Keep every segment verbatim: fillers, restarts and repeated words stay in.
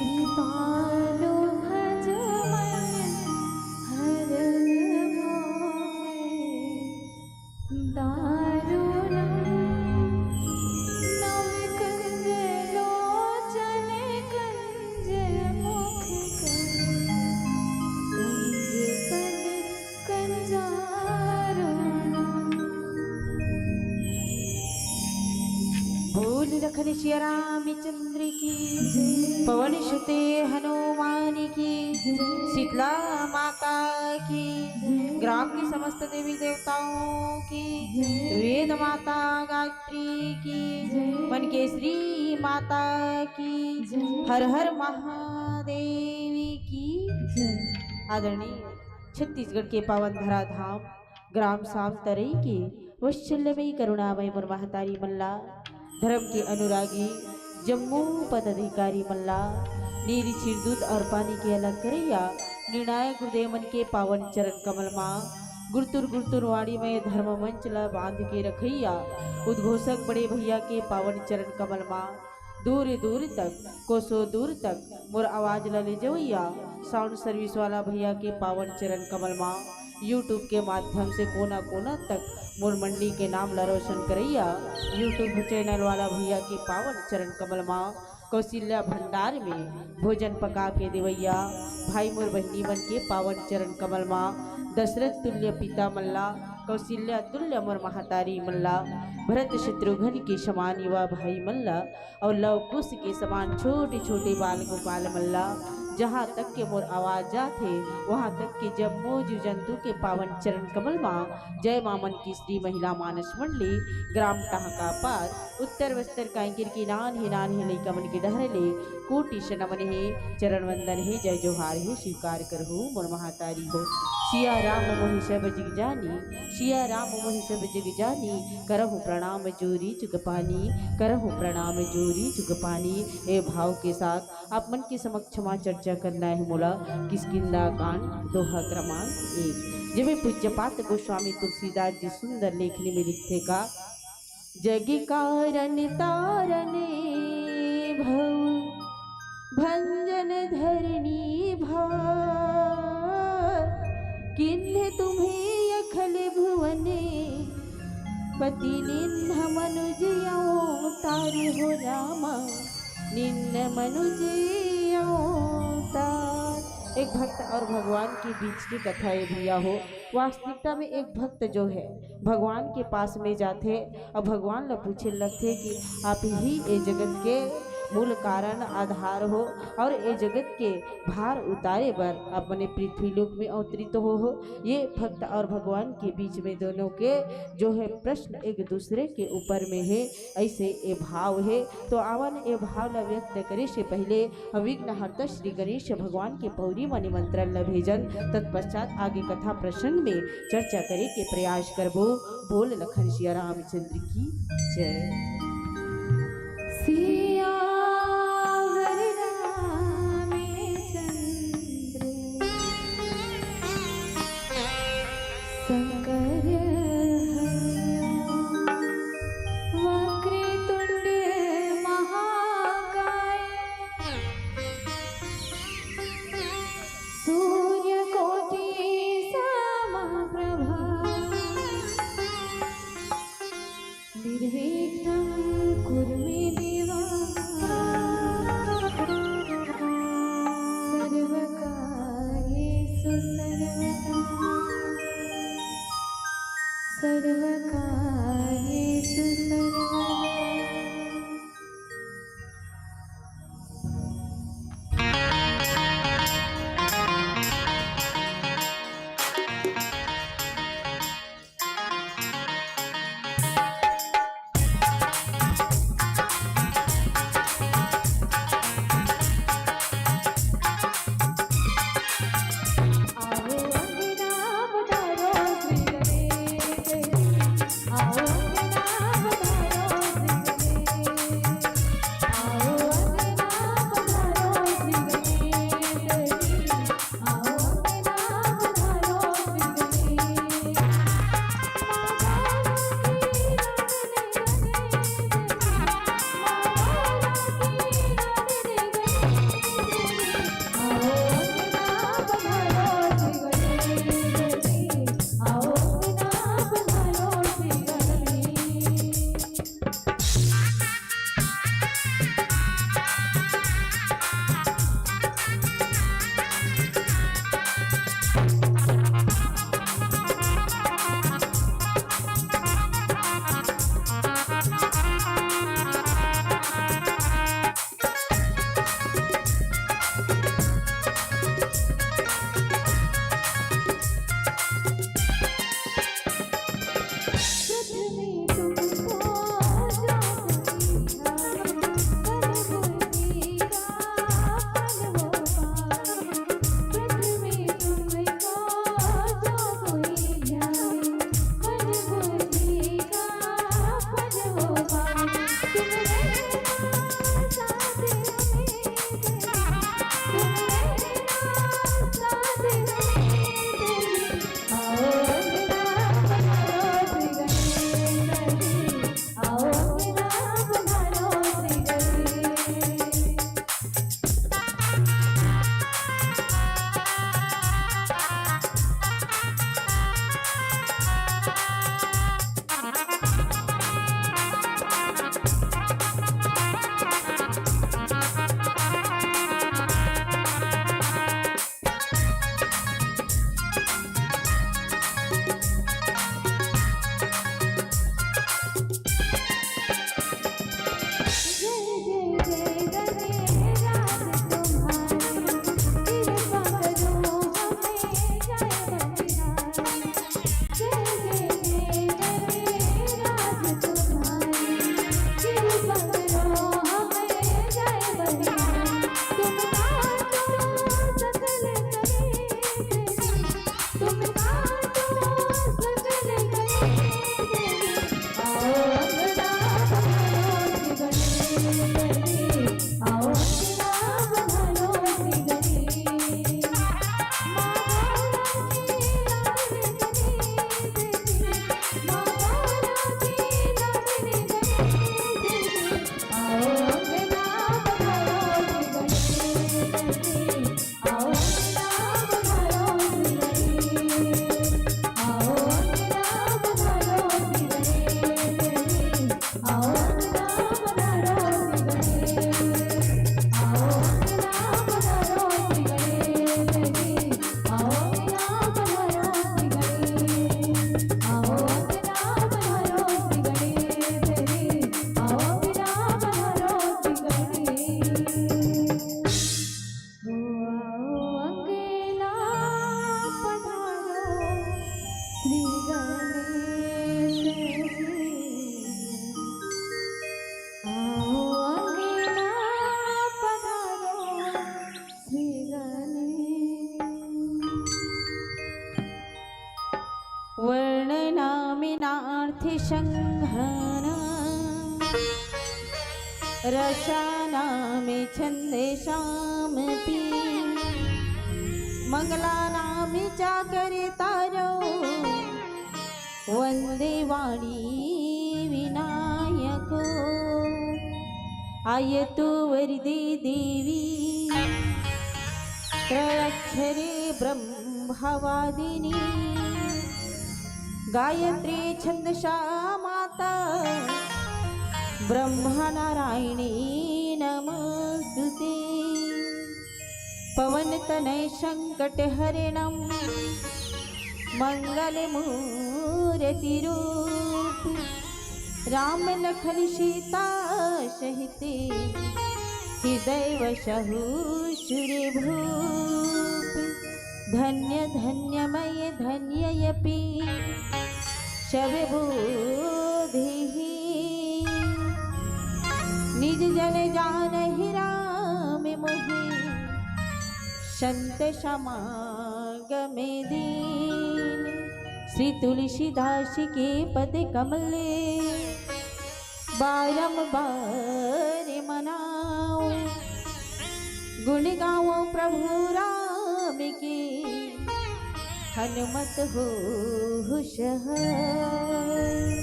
कृपालु भज मन हरन मोहे दारुणं। नव कंज लोचन कंज मुख कर, कंज पद कंजारुणं। बोल लखन सिया रामचंद्र की, पवन सुते हनुमान की, शीतला माता की, ग्राम की समस्त देवी देवताओं की, वेद माता गायत्री की, मनकेश्वरी माता की, हर हर महादेव की। आदरणीय छत्तीसगढ़ के पावन धरा धाम ग्राम साम तरई के वत्सल्यमयी करुणामय मोर महतारी मन ला, धर्म के अनुरागी जम्मो पदाधिकारी मन ला, नीर क्षीर दूध और पानी के अलग करैया निर्णायक गुरुदेव मन के पावन चरण कमल मा, गुरतुर गुरतुर वाणी में धर्म मंच ला बांध के रखैया उद्घोषक बड़े भैया के पावन चरण कमल मा, दूर दूर तक, कोसों दूर तक मोर आवाज ला ले जवैया साउंड सर्विस वाला भैया के पावन चरण कमल मा, YouTube के माध्यम से कोना कोना तक मोर मंडली के नाम ला रोशन करैया YouTube चैनल वाला भैया के पावन चरण कमल मा, कौशल्या भंडार में भोजन पका के देवैया भाई मोर बहिनी मन के पावन चरण कमल मा, दशरथ तुल्य पिता मन ला, कौशल्या तुल्य मोर महतारी मन ला, भरत शत्रुघ्न के समान युवा भाई मन ला, और लव कुश के समान छोटे छोटे बाल गोपाल मन ला, जहाँ तक के मोर आवाज जाथे, वहाँ तक के जम्मो जीव जंतु के पावन चरण कमल मा, जय माँ मनकेश्वरी महिला मानस मंडली, ग्राम टांका पार, उत्तर बस्तर कांकेर के नान्हे नान्हे लइका मन के डहर ले कोटि से नमन हे, चरण वंदन हे, जय जोहार हे, स्वीकार करहु मोर महातारी हो। सिया राम मोहि सब जग जानी, सिया राम मोहि सब जग जानी, करहु प्रणाम जोरी जुग पानी, करहु प्रणाम जोरी जुग पानी। ए भाव के साथ आप मन के समक्ष मा चर्चा करना हे मोला किष्किंधा कांड दोहा क्रमांक एक, जेमे पूज्यपात गोस्वामी तुलसीदास जी सुंदर लेखनी में लिखथे का, जग कारण तारने भव भंजन धरनी भार, किन्ह तुम्हें अखल भुवन पति निन्ह मनुज अवतार हो रामा, निन्ह मनुज अवतार। एक भक्त और भगवान के बीच की कथा है भैया हो। वास्तविकता में एक भक्त जो है भगवान के पास में जाथे और भगवान ला पूछे लगथे कि आप ही ए जगत के मूल कारण आधार हो और ए जगत के भार उतारे बर अपने पृथ्वी लोक में अवतरित हो हो। ये भक्त और भगवान के बीच में दोनों के जो है प्रश्न एक दूसरे के ऊपर में है, ऐसे ए भाव है। तो आवन ए भाव ला व्यक्त करे से पहले हम विघ्नहर्ता श्री गणेश भगवान के पौरी मा निमंत्रण ला भेजन। तत्पश्चात आगे कथा प्रसंग में चर्चा करे के प्रयास करबो। बोल लखन सिया रामचंद्र की जय। सियावर रामचंद्र शंकर हरिया। वक्रतुंड महाकाय सूर्यकोटि समप्रभा। निर्विघ्नं सिंहना रसानामे छन्देषामपि मङ्गलानामे चाकरतारो वन्दे वाणी विनायको। आयतु वरदे देवी त्रयक्षरे ब्रह्मवादिनी। गायत्री छन्दसा माता ब्रह्मनारायणी नमोस्तुते। पवन तनय संकट हरणं मंगल मूरति रूप। राम लखन सीता सहिते हृदय वसहु सुर भूप। धन्य धन्य मय धन्य यपि सब बोधि। निज जन जानहि राम मोहि संत समागम दीन। श्री तुलसीदास के पद कमल बारंबार मनाओ। गुण गाओ प्रभु राम के हनुमत होहु सहाय।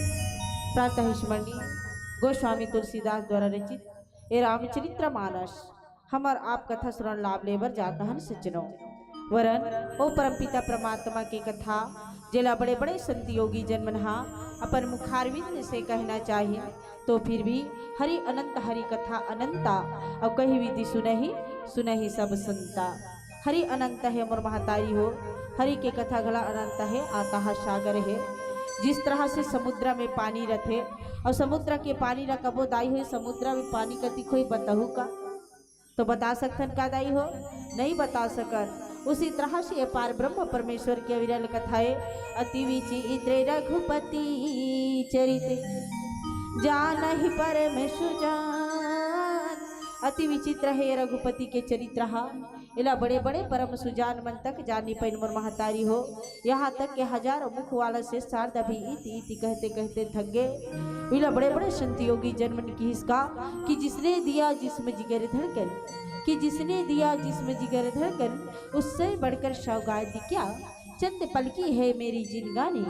प्रातः स्मरणीय गोस्वामी तुलसीदास द्वारा रचित ए रामचरित्र मानस हमर आप कथा श्रवण लाभ लेबर जात हन सज्जनों। वरन ओ परमपिता परमात्मा के कथा, जेला बड़े-बड़े संत योगी जन मन हा अपन मुखारविंद से कहना चाहिन, तो फिर भी हरि अनंत, हरि कथा अनंता, अउ कहि विधि सुनहि, सुनहि सब संता। हरि अनंत हे मोर महतारी हो, हरि के कथा घला अनंत हे, अथाह सागर हे। जिस तरह से समुद्र में पानी रथे, अउ समुद्र के पानी ला कबो दाई हो, समुद्र में पानी कतिक होही बताहू का? तो बता सकथन का दाई हो? नहीं बता सकन। उसी तरह से ये पार ब्रह्म परमेश्वर के अविरल कथा हे। अति विचित्र रघुपति चरित जानहि परम सुजान। अति विचित्र हे रघुपति के चरित्र हा। एला बड़े-बड़े परम सुजान मन तक जान नइ पाइन मोर महतारी हो। यहाँ तक के हजारों मुख वाला से शारदा भी इति इति कहते कहते थक गे। एला बड़े-बड़े संत योगी जन मन किहिस का कि जिसने दिया जिस्म जिगर धड़कन, कि जिसने दिया जिस्म जिगर धड़कन, उससे बढ़कर सौगात क्या? चंद पल की है मेरी जिंदगानी,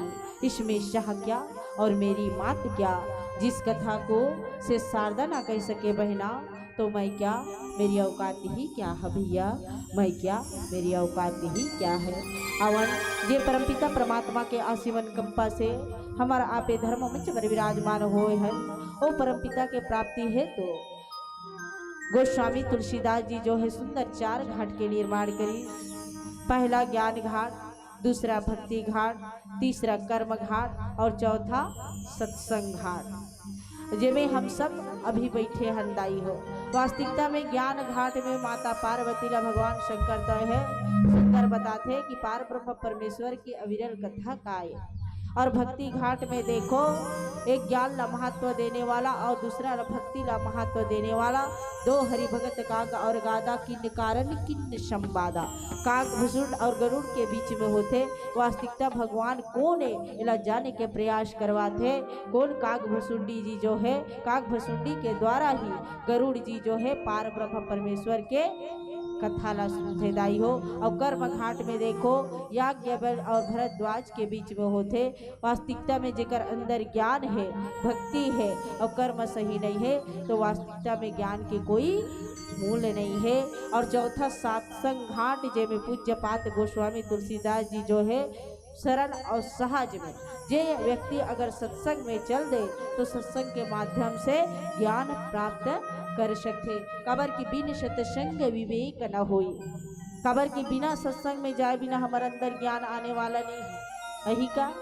इसमें शाह क्या और मेरी मात क्या? जिस कथा को से शारदा ना कह सके बहना, तो मैं क्या, मेरी औकात ही क्या है भैया, मैं क्या, मेरी औकात ही क्या है। अवन जे परमपिता परमात्मा के असीम अनुकंपा से हमर आपे धर्म मंच पर विराजमान होए हन, ओ परमपिता के प्राप्ति हेतु गोस्वामी तुलसीदास जी जो है सुंदर चार घाट के निर्माण करी। पहला ज्ञान घाट, दूसरा भक्ति घाट, तीसरा कर्म घाट और चौथा सत्संग घाट, जेमे हम सब अभी बैठे हन दाई हो। वास्तविकता में ज्ञान घाट में माता पार्वती ला भगवान शंकर तय है सुंदर बताथे कि पार ब्रह्म परमेश्वर की अविरल कथा काय। और भक्ति घाट में देखो, एक ज्ञान ला महत्व देने वाला और दूसरा ला भक्ति ला महत्व देने वाला, दो हरि भगत काग और गादा, किन्न कारण किन्न संवादा। काग भुसुंड और गरुड़ के बीच में होथे। वास्तविकता भगवान कोन हे, एला जाने के प्रयास करवाथे। कोन काग भुसुंडी जी जो है, काग भुसुंडी के द्वारा ही गरुड़ जी जो है पार ब्रह्म परमेश्वर के कथा ला सुनथे दाई हो। और कर्म घाट में देखो, याज्ञवल्क्य और भरद्वाज के बीच में होथे। वास्तविकता में जेकर अंदर ज्ञान है, भक्ति है और कर्म सही नहीं है, तो वास्तविकता में ज्ञान के कोई मूल नहीं है। और चौथा सत्संग घाट, जेमे पूज्यपाद गोस्वामी तुलसीदास जी जो है सरल और सहज में, जे व्यक्ति अगर सत्संग में चल दे, तो सत्संग के माध्यम से ज्ञान प्राप्त कर सकथे। काबर कि बिन सत्संग विवेक न होई। काबर कि बिना सत्संग में जाए बिना हमर अंदर ज्ञान आने वाला नहीं है। यही का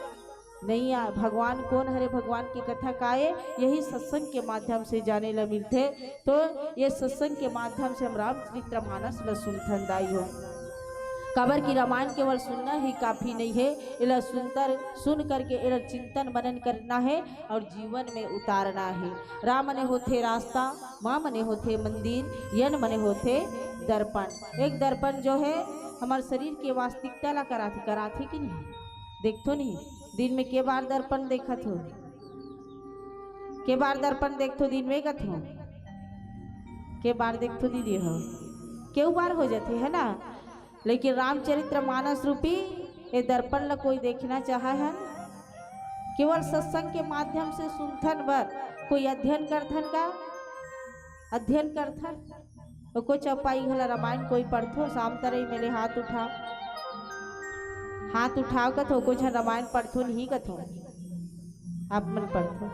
नहीं आ, भगवान कोन हरे, भगवान की कथा का ए, यही सत्संग के माध्यम से जाने ला मिलथे। तो ये सत्संग के माध्यम से हम रामचरित्र मानस ला सुनथन दाई हो। काबर कि रामायण केवल सुनना ही काफी नहीं है, एला सुनतर, सुन करके एला चिंतन मनन करना है और जीवन में उतारना है। राम मने होथे रास्ता, माँ मने होथे मंदिर, यन मने होथे दर्पण। एक दर्पण जो है हमर शरीर के वास्तविकता ला कराथे, कराथे कि नहीं? देखथो नहीं, दिन में के बार दर्पण देखत हो? के बार दर्पण देखथो दिन में कथो? के बार देखथो दीदी हो? केऊ बार हो जाथे, है ना? लेकिन रामचरित्र मानस रूपी ये दर्पण ला कोई देखना चाहा है? केवल सत्संग के माध्यम से सुनथन बर कोई अध्ययन करथन का? अध्ययन करथन? तो को चौपाई घला रामायण कोई पढ़थो? शाम तरई मेले हाथ उठाओ, हाथ उठाओ कथो। कुछ रामायण पढ़थो नहीं कथो? आप मन पढ़थो?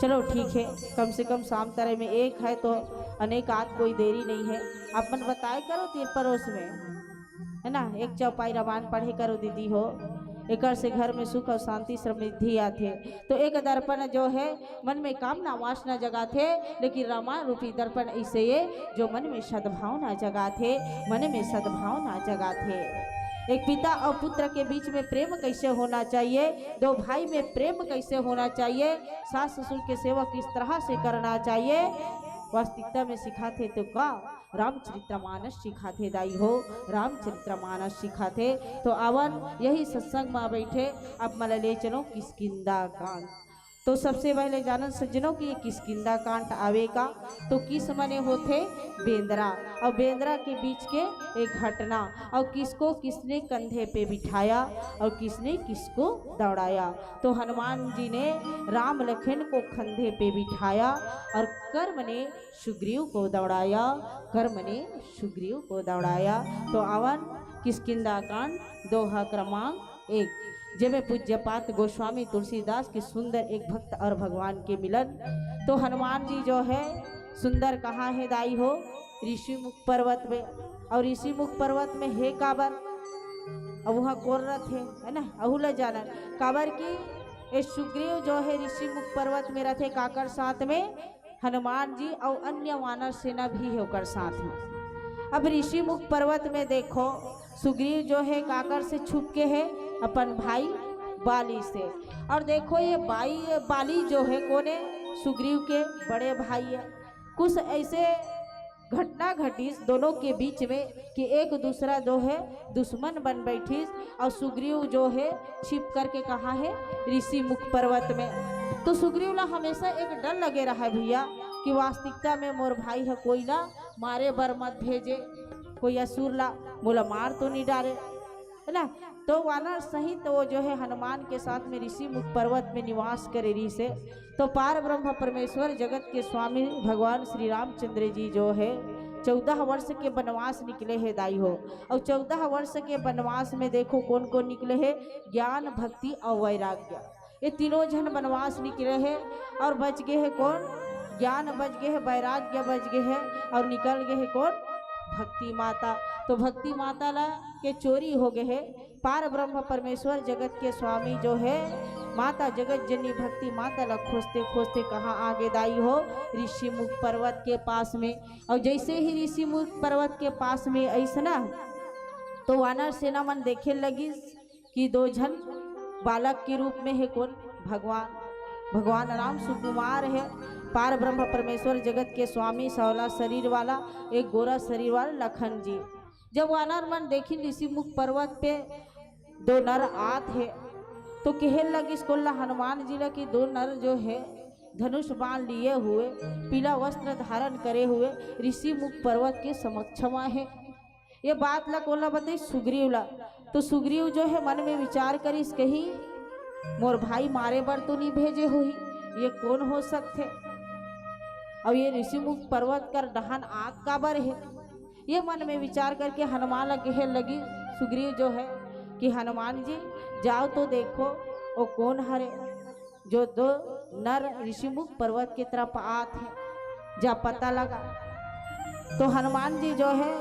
चलो ठीक है, कम से कम शाम तरई में एक है तो अनेक आध कोई देरी नहीं है। आप मन बताए करो तीर परोस में, है ना, एक चौपाई रामायण पढ़े करो दीदी हो। एकर से घर में सुख और शांति समृद्धि आथे। तो एक दर्पण जो है मन में कामना वासना जगाथे, लेकिन रामायण रूपी दर्पण ऐसे ये जो मन में सद्भावना जगाथे, मन में सद्भावना जगाथे। एक पिता और पुत्र के बीच में प्रेम कैसे होना चाहिए, दो भाई में प्रेम कैसे होना चाहिए, सास ससुर के सेवा किस तरह से करना चाहिए, वास्तविकता में सिखाथे तो का रामचरितमानस सिखाथे दाई हो, रामचरितमानस सिखाथे। तो आवन यही सत्संग में बैठे आप मन ला ले चलो किष्किंधा कांड। तो सबसे पहले जानन सज्जनों कि ये किष्किंधा कांड आवे का, तो किस मने होथे? बेंदरा। और बेंदरा के बीच के एक घटना, और किसको किसने कंधे पे बिठाया और किसने किसको दौड़ाया। तो हनुमान जी ने राम लखन को कंधे पे बिठाया और कर्म ने सुग्रीव को दौड़ाया, कर्म ने सुग्रीव को दौड़ाया। तो आवन किष्किंधा कांड दोहा क्रमांक एक, जेमे पूज्यपाद गोस्वामी तुलसीदास के सुंदर एक भक्त और भगवान के मिलन। तो हनुमान जी जो है सुंदर कहाँ है दाई हो? ऋषि मुख पर्वत में। और ऋषि मुख पर्वत में है काबर? अब वहाँ कौन रथ है, है ना, अहू ला जानन। काबर कि ये सुग्रीव जो है ऋषि मुख पर्वत में रथे काकर साथ में? हनुमान जी और अन्य वानर सेना भी है ओकर साथ में। अब ऋषि मुख पर्वत में देखो, सुग्रीव जो है काकर से छुप के है? अपन भाई बाली से। और देखो ये बाई, बाली जो है कोने? सुग्रीव के बड़े भाई है। कुछ ऐसे घटना घटिस दोनों के बीच में कि एक दूसरा जो है दुश्मन बन बैठिस और सुग्रीव जो है छिप करके कहाँ है? ऋषि मुख पर्वत में। तो सुग्रीव ला हमेशा एक डर लगे रहा है भैया कि वास्तविकता में मोर भाई है कोई ला मारे बर मत भेजे, कोई असुर ला मोला मार तो नहीं डारे, है ना। तो वानर सहित वो जो है हनुमान के साथ में ऋषि मुख पर्वत में निवास करे रहिस हे। तो पार ब्रह्म परमेश्वर जगत के स्वामी भगवान श्री रामचंद्र जी जो है चौदह वर्ष के वनवास निकले हे दाई हो। और चौदह वर्ष के वनवास में देखो कौन कौन निकले हे, ज्ञान, भक्ति और वैराग्य, ये तीनों झन वनवास निकले हे। और बच गए हे कौन? ज्ञान बच गए हे, वैराग्य बच गए हे। और निकल गए हे कौन? भक्ति माता। तो भक्ति माता ला के चोरी हो गए हे। पार ब्रह्म परमेश्वर जगत के स्वामी जो है माता जगत जननी भक्ति माता ला खोजते खोजते कहाँ आगे दाई हो? ऋषि मुख पर्वत के पास में। और जैसे ही ऋषि मुख पर्वत के पास में ऐसना तो वानर सेना मन देखे लगिस कि दो झन बालक के रूप में हे कौन? भगवान, भगवान राम सुकुमार है, पार ब्रह्म परमेश्वर जगत के स्वामी, सौला शरीर वाला, एक गोरा शरीर वाला लखन जी। जब वानर मन देखिन ऋषि मुख पर्वत पे दो नर आत हे, तो कहे लगिस कोल्ला हनुमान जी ला कि दो नर जो है धनुष बाण लिए हुए, पीला वस्त्र धारण करे हुए ऋषि मुख पर्वत के समक्ष में है। ये बात ला कोन ला बताई? सुग्रीव ला। तो सुग्रीव जो है मन में विचार करिस, कहीं मोर भाई मारे बर तो नहीं भेजे होही, ये कौन हो सकथे? और ये ऋषि मुख पर्वत कर डहान आत काबर है? ये मन में विचार करके हनुमान ला कहे लगी सुग्रीव जो है कि हनुमान जी जाओ तो देखो वो कौन हरे जो दो नर ऋषि मुख पर्वत के तरफ आत है, जा पता लगा। तो हनुमान जी जो है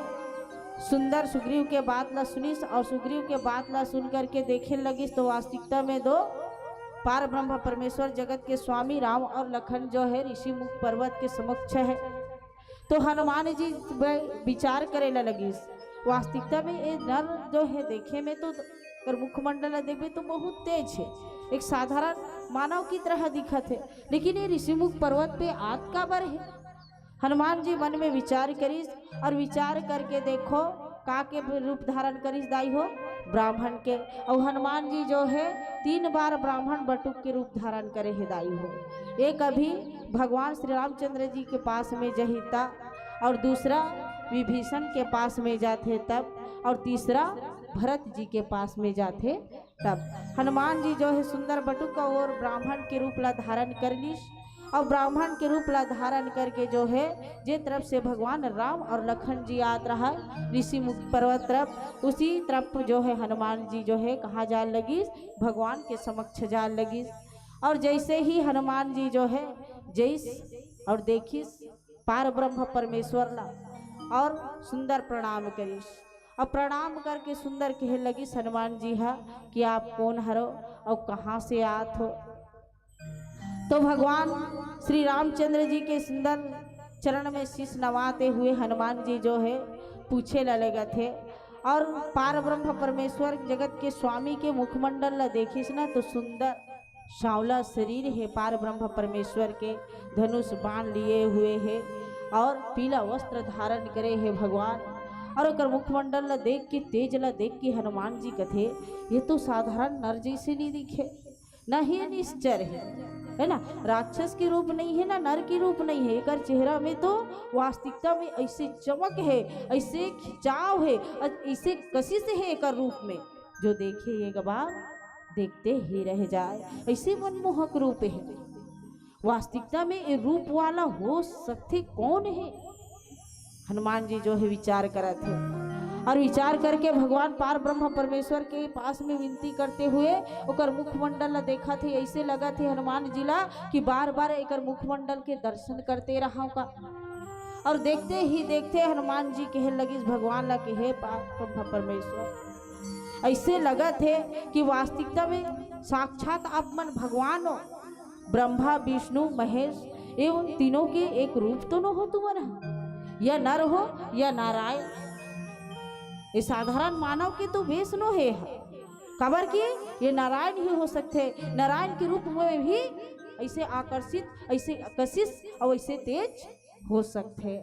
सुंदर सुग्रीव के बात ला सुनिस और सुग्रीव के बात ला सुन करके देखे लगिस तो वास्तविकता में दो पार ब्रह्म परमेश्वर जगत के स्वामी राम और लखन जो है ऋषि मुख पर्वत के समक्ष है। तो हनुमान जी ब-, विचार करे ला लगिस, वास्तविकता में ये नर जो है देखे में तो कर मुखमंडल ला देखबे तो बहुत तेज है, एक साधारण मानव की तरह दिखत है, लेकिन ये ऋषि मुख पर्वत पे आत काबर है? हनुमान जी मन में विचार करिस और विचार करके देखो का के रूप धारण करिस दाई हो, ब्राह्मण के, अउ हनुमान जी जो हे तीन बार ब्राह्मण बटुक के रूप धारण करे हे दाई हो। एक अभी भगवान श्री रामचंद्र जी के पास में जही तब, और दूसरा विभीषण के पास में जाथे तब, और तीसरा भरत जी के पास में जाथे तब। हनुमान जी जो हे सुंदर बटुक और ब्राह्मण के रूप ला धारण कर लीस, और ब्राह्मण के रूप ला धारण करके जो हे जे तरफ से भगवान राम और लखन जी आत रहा ऋषि मुख पर्वत तरफ, उसी तरफ जो हे हनुमान जी जो हे कहाँ जाए लगिस, भगवान के समक्ष जाए लगिस। और जैसे ही हनुमान जी जो हे जैस और देखिस पार ब्रह्म परमेश्वर ला और सुंदर प्रणाम करिस। और प्रणाम करके सुंदर कहे लगिस हनुमान जी हा कि आप कौन हरो और कहाँ से आत हो। तो भगवान श्री रामचंद्र जी के सुंदर चरण में शीश नवाते हुए हनुमान जी जो हे पूछे ला लगत हे। और पार ब्रह्म परमेश्वर जगत के स्वामी के मुखमंडल ला देखिस ना, तो सुंदर सांवला शरीर हे पार ब्रह्म परमेश्वर के, धनुष बाण लिए हुए हे और पीला वस्त्र धारण करे हे भगवान। और ओकर मुखमंडल ला देख के, तेज ला देख के हनुमान जी कथे, ये तो साधारण नर जैसे नहीं दिखे, न ही निश्चर हे, है ना? राक्षस के रूप नहीं हे ना नर के रूप नहीं हे। एकर चेहरा में तो वास्तविकता में ऐसे चमक हे, ऐसे खिंचाव हे, अ-, ऐसे कशिश हे एकर रूप में, जो देखे एक बार देखते ही रह जाए, ऐसे मनमोहक रूप हे। वास्तविकता में ये रूप वाला हो सकथे कौन हे? हनुमान जी जो हे विचार करत हे और विचार करके भगवान पार ब्रह्म परमेश्वर के पास में विनती करते हुए ओकर मुखमंडल ला देखत हे। ऐसे लगत हे हनुमान जी ला कि बार बार एकर मुखमंडल के दर्शन करते रहव का। और देखते ही देखते हनुमान जी कहे लगिस भगवान ला कि हे पार ब्रह्म परमेश्वर, ऐसे लगत हे कि वास्तविकता में साक्षात आप मन भगवान हो, ब्रह्मा विष्णु महेश, एवं तीनों के एक रूप तो न हो तुमन ह? या नर हो या नारायण। ये साधारण मानव के तो वेश नो हे ह। काबर कि ये नारायण ही हो सकथे, नारायण के रूप में भी ऐसे आकर्षित, ऐसे कशिश और ऐसे तेज हो सकथे।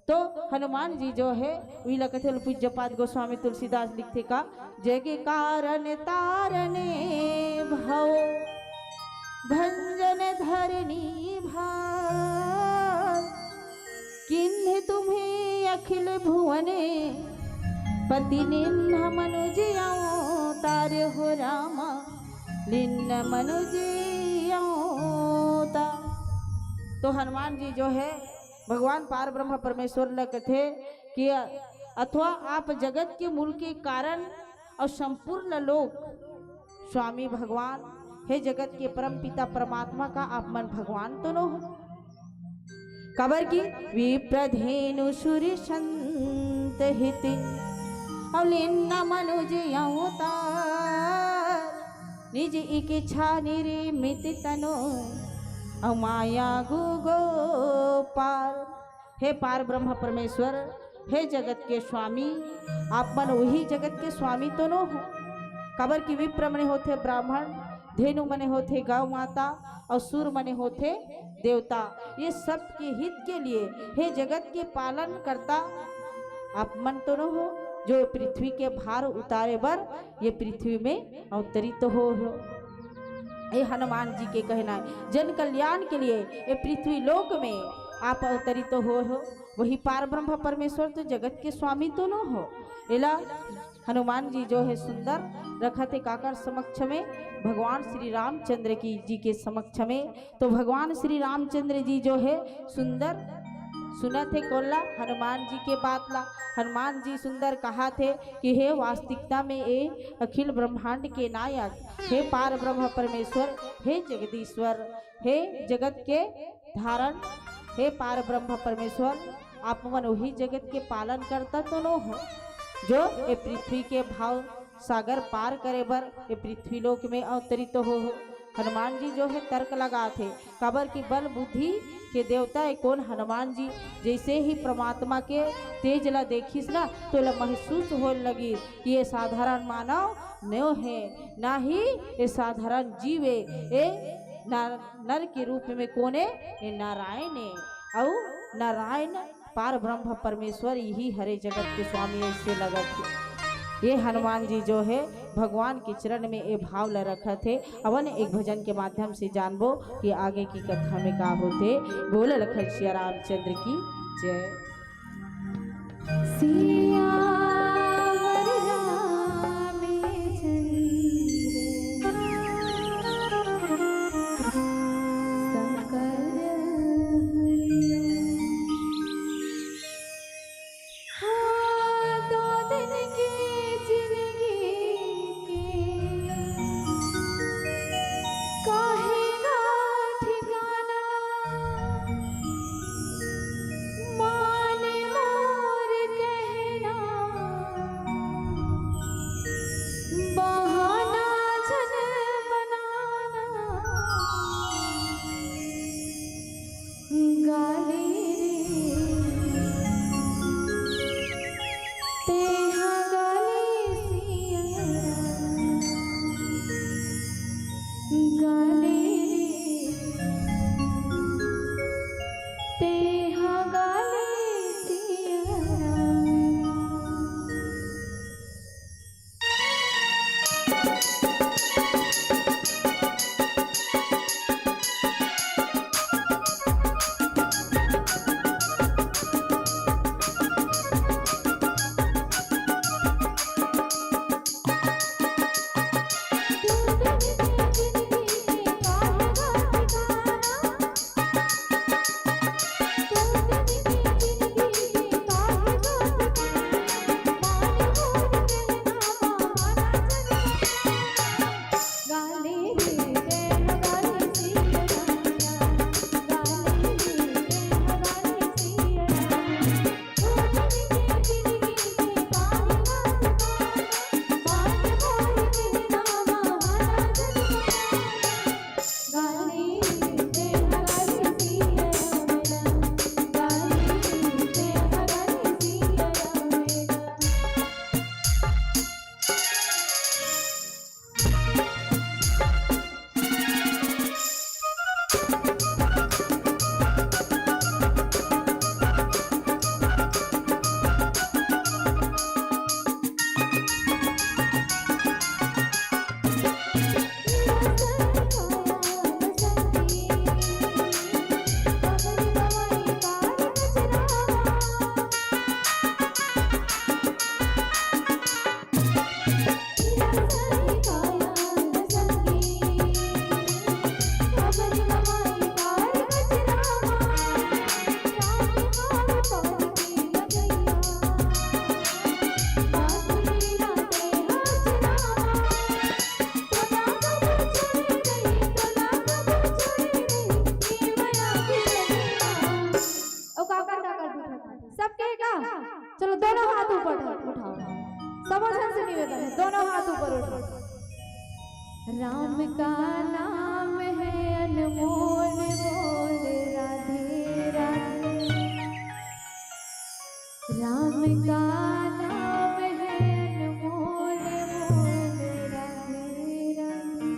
तो हनुमान जी जो हे उही ला कथे, पूज्यपाद गोस्वामी तुलसीदास लिखथे का, जग कारण तारने भव भंजन धरनी भार, किन्ह तुम्हें अखिल भुवने पति निन्ह मनुज अवतार हो रामा, निन्ह मनुज अवतार। तो हनुमान जी जो हे भगवान पार ब्रह्म परमेश्वर ल कथे कि अथवा आप जगत के मूल के कारण और संपूर्ण लोक स्वामी भगवान, हे जगत के परम पिता परमात्मा का आप मन भगवान तो नो हो? काबर कि विप्रधेनु सुर संत हित, और लीन मनुज अवतार, निज इच्छा निर्मित तनो, और माया गु गोपाल। हे पार ब्रह्म परमेश्वर, हे जगत के स्वामी, आप मन वही जगत के स्वामी तो नो हो? काबर कि विप्र मने होथे ब्राह्मण, धेनु मने होथे गौ माता, और सुर मने होथे देवता। ये सब के हित के लिए, हे जगत के पालन करता, आप मन तो नो हो जो पृथ्वी के भार उतारे बर ये पृथ्वी में अवतरित हो हो। ये हनुमान जी के कहना है, जन कल्याण के लिए ये पृथ्वी लोक में आप अवतरित हो हो। वही पार ब्रह्म परमेश्वर तो जगत के स्वामी तो नो हो। एला हनुमान जी जो हे सुंदर रखत हे काकर समक्ष में, भगवान श्री रामचंद्र की जी के समक्ष में। तो भगवान श्री रामचंद्र जी जो हे सुंदर सुनत हे कोल्ला हनुमान जी के बात ला। हनुमान जी सुंदर कहात हे कि हे वास्तविकता में ए अखिल ब्रह्मांड के नायक, हे पार ब्रह्म परमेश्वर, हे जगदीश्वर, हे जगत के धारण, हे पार ब्रह्म परमेश्वर, आप मन वही जगत के पालन करता तो नो हो जो ए पृथ्वी के भाव सागर पार करे बर ए पृथ्वी लोक में अवतरित हो हो। हनुमान जी जो हे तर्क लगात हे, काबर कि बल बुद्धि के देवता ए कोन हनुमान जी। जैसे ही परमात्मा के तेज ला देखिस ना, तो ला महसूस होए लगिस कि ये साधारण मानव नो हे, ना ही ये साधारण जीव ए, ए ना-, नर के रूप में कोन ए, ये नारायण ए। अउ नारायण पार ब्रह्म परमेश्वर यही हरे जगत के स्वामी ऐसे लगत हे। ये हनुमान जी जो है, भगवान के चरण में ये भाव ला रखत हे। अवन एक भजन के माध्यम से जानबो कि आगे की कथा में का होथे। बोल लखन सिया रामचंद्र की जय। सियावर रामचंद्र शंकर हरि। हाँ, दो दिन के जिंदगी के काहे ना ठिकाना, मान मोर कहना, बहाना झन बनाना। गाले रे, तेहा गाले सिया। गाले रे, तेहा गाले सिया। अउ काकर काकर बैठत हे? सबके का? चलो, दोनों हाथ ऊपर उठाओ। सबो झन से निवेदन हे, दोनों हाथ ऊपर उठाओ। राम का नाम है अनमोल, बोल राधे राधे। राम का नाम है अनमोल, बोल राधे राधे।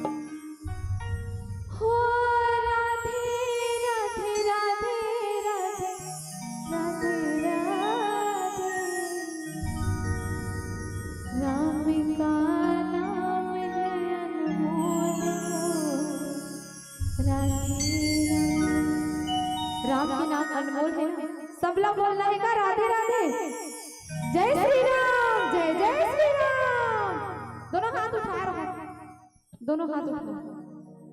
हो राधे राधे, राधे राधे, राधे राधे। राम का नाम है अनमोल, राधे राधे। राम के नाम अनमोल है। सबला बोलना हे का राधे राधे? जय श्री राम, जय जय श्री राम। दोनों हाथ उठा रहा, दोनों हाथ उठा,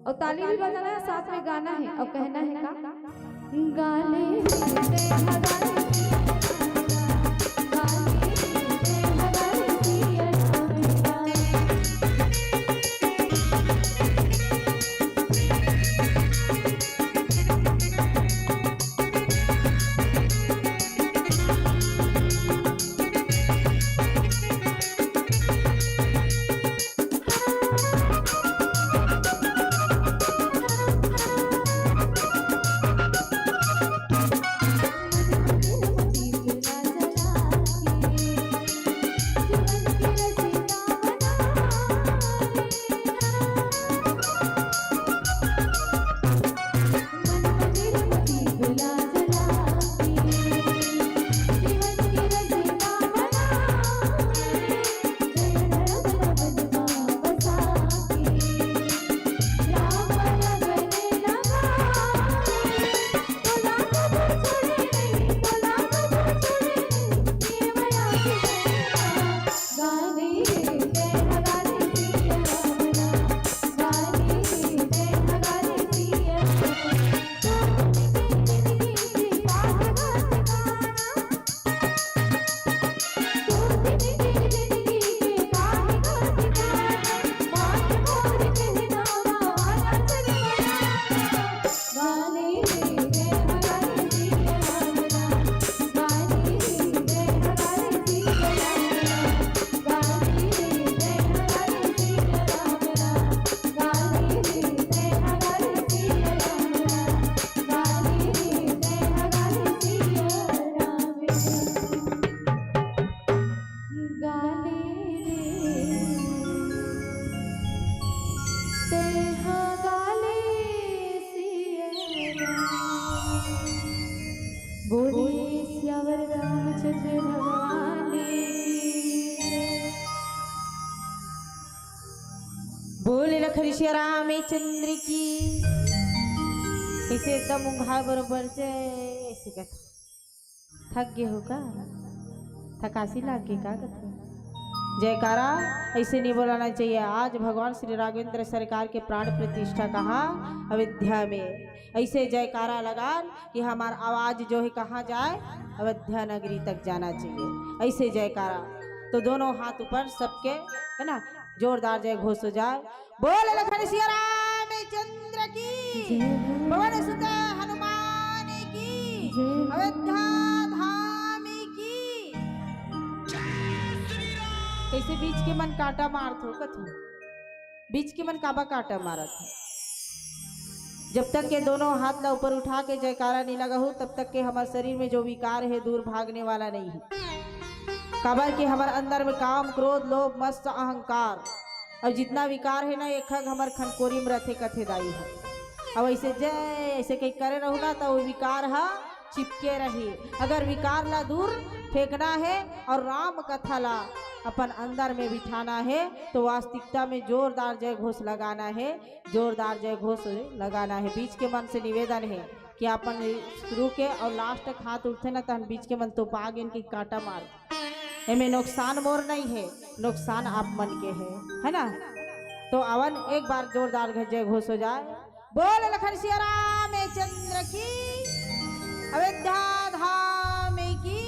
अउ ताली भी बजाना हे, साथ में गाना हे अउ कहना हे का? गाले श्री रामचंद्र की। इसे एकदम उंघाय बरोबर जय सिकत। थक गे हो का? थकासी लाग गे का कथे? जयकारा ऐसे नहीं बोलाना चाहिए। आज भगवान श्री राघवेंद्र सरकार के प्राण प्रतिष्ठा कहाँ? अयोध्या में। ऐसे जयकारा लगा कि हमार आवाज जो है कहाँ जाए? अयोध्या नगरी तक जाना चाहिए। ऐसे जयकारा। तो दोनों हाथ ऊपर सबके, है ना, जोरदार जय घोष हो जाए। बोल लखन सिया रामचंद्र की, जय हो। पवन सुत हनुमान की, जय हो। अयोध्या धाम की। कैसे बीच के मन काटा मारत हो कथू? बीच के मन काबा काटा मारत हो? जब तक के दोनों हाथ ला ऊपर उठा के जयकारा नहीं लगाहू, तब तक के हमार शरीर में जो विकार है दूर भागने वाला नहीं है। काबर के हमार अंदर में काम, क्रोध, लोभ, मत्सर, अहंकार और जितना विकार है ना, एक हग हमार खनकोरी में रथे कथे दाई है। अब ऐसे जय ऐसे कहीं करे रहू ना, तो वो विकार हा चिपके रही। अगर विकार ला दूर फेंकना है और राम कथा ला अपन अंदर में बिठाना है, तो वास्तविकता में जोरदार जय घोष लगाना है, जोरदार जय घोष लगाना है। बीच के मन से निवेदन है कि अपन शुरू के और लास्ट तक हाथ उठथे ना, तहन बीच के मन तो पाग इनकी काटा मार। एमे नुकसान मोर नहीं है, नुकसान आप मन के है, है ना? तो अवन एक बार जोरदार घ-, जय घोष हो जाए। बोल लखन सिया रामचंद्र की, अयोध्या धाम की।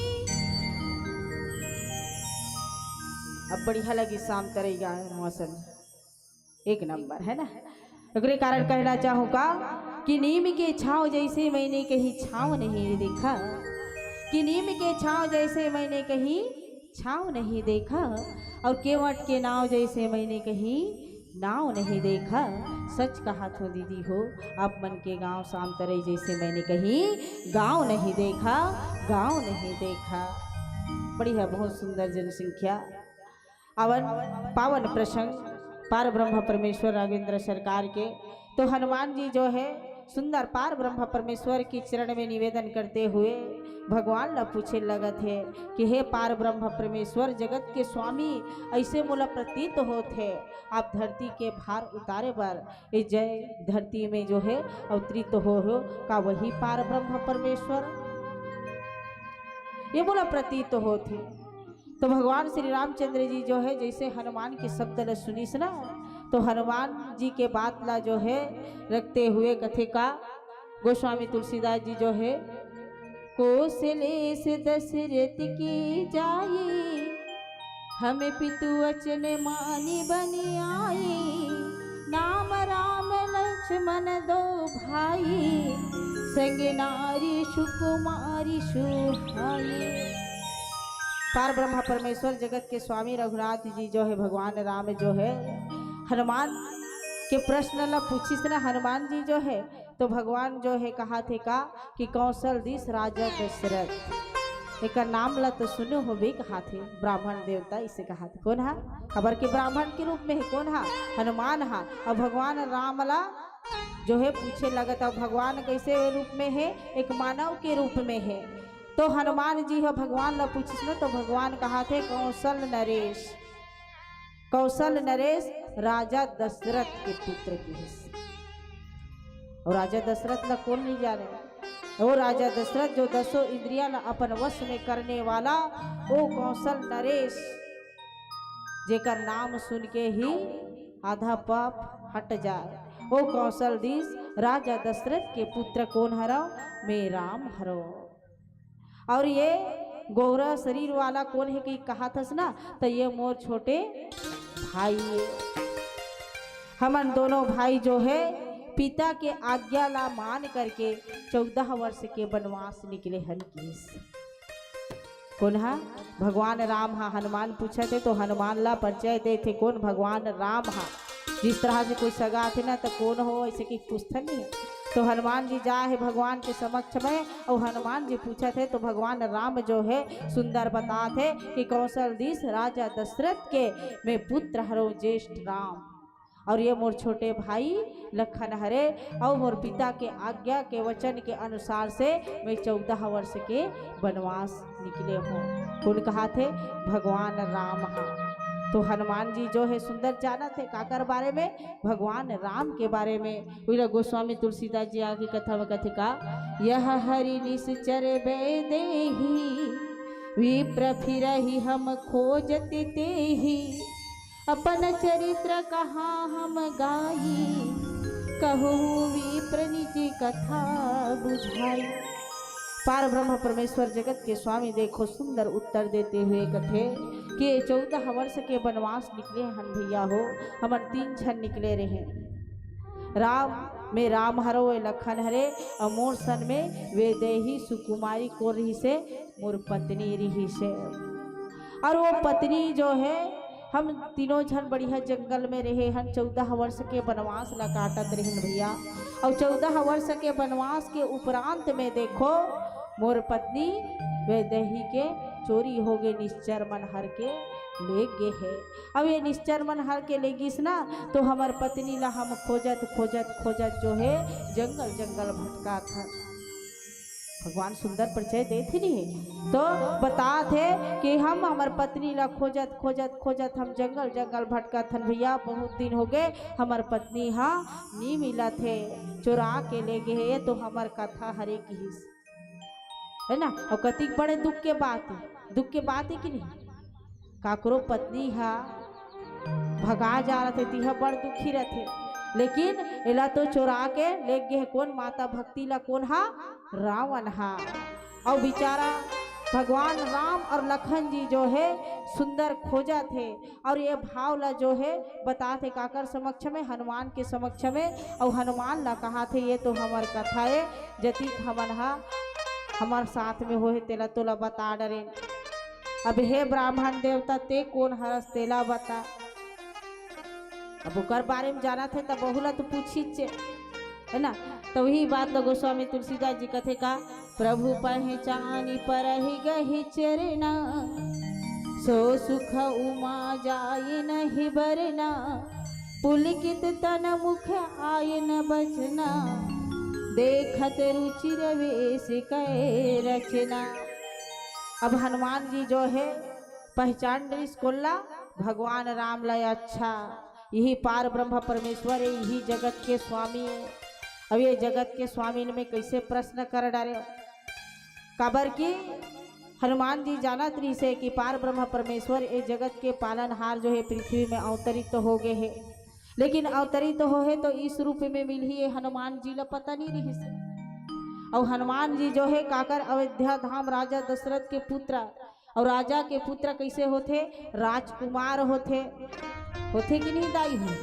अब बढ़िया लगी शाम तरई गाँव मौसम। एक नंबर है ना। ओकरे कारण कहना चाहूँ का कि नीम के छाँव जैसे मैंने कहीं छाँव नहीं देखा, कि नीम के छाँव जैसे मैंने कहीं छाँव नहीं देखा, और केवट के नाव जैसे मैंने कहीं नाव नहीं देखा। सच कहा थो दीदी हो, आप मन के गांव शाम तरई जैसे मैंने कहीं गांव नहीं देखा, गांव नहीं देखा। बढ़िया, बहुत सुंदर जनसंख्या। अवन पावन प्रसंग पार ब्रह्म परमेश्वर राघवेंद्र सरकार के। तो हनुमान जी जो है सुंदर पार ब्रह्म परमेश्वर के चरण में निवेदन करते हुए भगवान ला पूछे लगत है कि हे पार ब्रह्म परमेश्वर, जगत के स्वामी, ऐसे मोला प्रतीत होत है आप धरती के भार उतारे बर ये जय धरती में जो है अवतरित हो, हो का वही पार ब्रह्म परमेश्वर ये मोला प्रतीत होत है। तो भगवान श्री रामचंद्र जी जो है जैसे हनुमान के शब्द ल सुनिस ना, तो हनुमान जी के बात ला जो है रखते हुए कथे का गोस्वामी तुलसीदास जी जो है, कोसलेस दशरथ की जाई, हम पितु वचन मानि बनि आई, नाम राम लक्ष्मण दो भाई, संग नारी सुकुमारी सुहाई। पार ब्रह्मा परमेश्वर जगत के स्वामी रघुनाथ जी जो है, भगवान राम जो है, हनुमान के प्रश्न ला पूछिस ना हनुमान जी जो है, तो भगवान जो है कहा थे का कि कौशल दिस राजा दशरथ, एकर नाम ला तो सुने होबे कहा थे, ब्राह्मण देवता इसे कहा थे। कौन हा? खबर के ब्राह्मण के रूप में है, कौन हा? हनुमान हा। अब भगवान राम ला जो है पूछे लगत, अब भगवान कैसे रूप में है? एक मानव के रूप में है। तो हनुमान जी ह भगवान ला पूछिस न, तो भगवान कहा थे, कौशल नरेश, कौशल नरेश राजा दशरथ के पुत्र किहिस। और राजा दशरथ ला कौन नहीं जाने? वो राजा दशरथ जो दसों इंद्रिया ला अपन वश में करने वाला, वो कौशल नरेश, जेकर नाम सुन के ही आधा पाप हट जाए, वो कौशल दिस राजा दशरथ के पुत्र कौन हरव? मैं राम हरव। और ये गोरा शरीर वाला कौन है कि कहा थस ना, तो ये मोर छोटे भाई है। हमन दोनों भाई जो है पिता के आज्ञा ला मान करके चौदह वर्ष के वनवास निकले हन किहिस। कौन हा? भगवान राम हा। हनुमान पूछत हे तो हनुमान ला परिचय देत हे, कौन? भगवान राम हा। जिस तरह से कोई सगा आथे ना, तो कौन हो, ऐसे कि पूछथन नहीं। तो हनुमान जी जा हे भगवान के समक्ष में, और हनुमान जी पूछत हे तो भगवान राम जो है सुंदर बतात हे कि कौशल दिस राजा दशरथ के मैं पुत्र हरव ज्येष्ठ राम, और ये मोर छोटे भाई लखन हरे, और मोर पिता के आज्ञा के वचन के अनुसार से मैं चौदह वर्ष के वनवास निकले हूँ। कौन कहा थे? भगवान राम हा। तो हनुमान जी जो हे सुंदर जानत हे काकर बारे में, भगवान राम के बारे में। उइला गोस्वामी तुलसीदास जी आगे कथा में कथे का, यह हरि निश्चर वैदेही, विप्र फिरहि हम खोजत तेहि, अपन चरित्र कहाँ हम गाई, कहूँ विप्र निज कथा बुझाई। पार ब्रह्म परमेश्वर जगत के स्वामी देखो सुंदर उत्तर देते हुए कथे कि चौदह वर्ष के वनवास निकले हन भैया हो, हमन तीन झन निकले रहे। राम में राम हरो, ए लखन हरे, अउ मोर सन में वैदेही सुकुमारी कोन रहिसे, मोर पत्नी रहिसे। अउ वो पत्नी जो हे, हम तीनों झन बढ़िया जंगल में रहे हन, चौदह वर्ष के वनवास ला काटत रहेन भैया। अउ चौदह वर्ष के वनवास के उपरांत में देखो, मोर पत्नी वैदेही के चोरी होगे, निश्चर मन हर के ले गे हे। अब ये निश्चर मन हर के ले गिस ना, तो हमर पत्नी ला हम खोजत खोजत खोजत जो हे जंगल जंगल भटकात हन। भगवान सुंदर परिचय देत ही नहीं, तो बतात हे कि हम हमर पत्नी ला खोजत खोजत खोजत हम जंगल जंगल भटकत हन भैया, बहुत दिन होगे हमर पत्नी हा नी मिलत हे, चोरा के ले गे हे, ये तो हमर कथा हरे किहिस, है ना? अउ कतिक बड़े दुख के बात हे, दुख के बात हे कि नहीं? काकरो पत्नी हा भगा जा रथे, तिहा बड़ दुखी रथे, लेकिन एला तो चोरा के ले गे हे कोन? माता भक्ति ला कोन हा? रावण हा। अउ बेचारा भगवान राम अउ लखन जी जो हे सुंदर खोजत हे, अउ ये भाव ला जो हे बतात हे काकर समक्ष में? हनुमान के समक्ष में। अउ हनुमान ला कहत हे, ये तो हमर कथा ए, जतिक हमन हा हमर साथ में होहे तेला तोला बता डरेन। अब हे ब्राह्मण देवता, ते कोन हरस तेला बता। अब ओकर बारे में जानत हे त बहुला तो पूछिचे, है ना? तो वही बात ल गोस्वामी तुलसीदास जी कथे का, प्रभु पहचानी परहि गहि चरना, सो सुख उमा जाय नहि बरना, पुलकित तन मुख आय न बचना, देखत रुचिर वेश कै रचना। अब हनुमान जी जो हे पहचान डरिस कोन ला? भगवान राम ला। अच्छा, यही पार ब्रह्म परमेश्वर हे, यही जगत के स्वामी हे। अब ये जगत के स्वामी में कैसे प्रश्न कर डारे? काबर कि हनुमान जी जानत रहिसे कि पार ब्रह्म परमेश्वर ए जगत के पालनहार जो हे पृथ्वी में अवतरित होगे हे, लेकिन अवतरित होहे तो इस रूप में मिलही, ये हनुमान जी ला पता नहीं रहिसे। अउ हनुमान जी जो हे काकर? अयोध्या धाम राजा दशरथ के पुत्र। अउ राजा के पुत्र कैसे होथे? राजकुमार होथे, होथे कि नहीं दाई हो?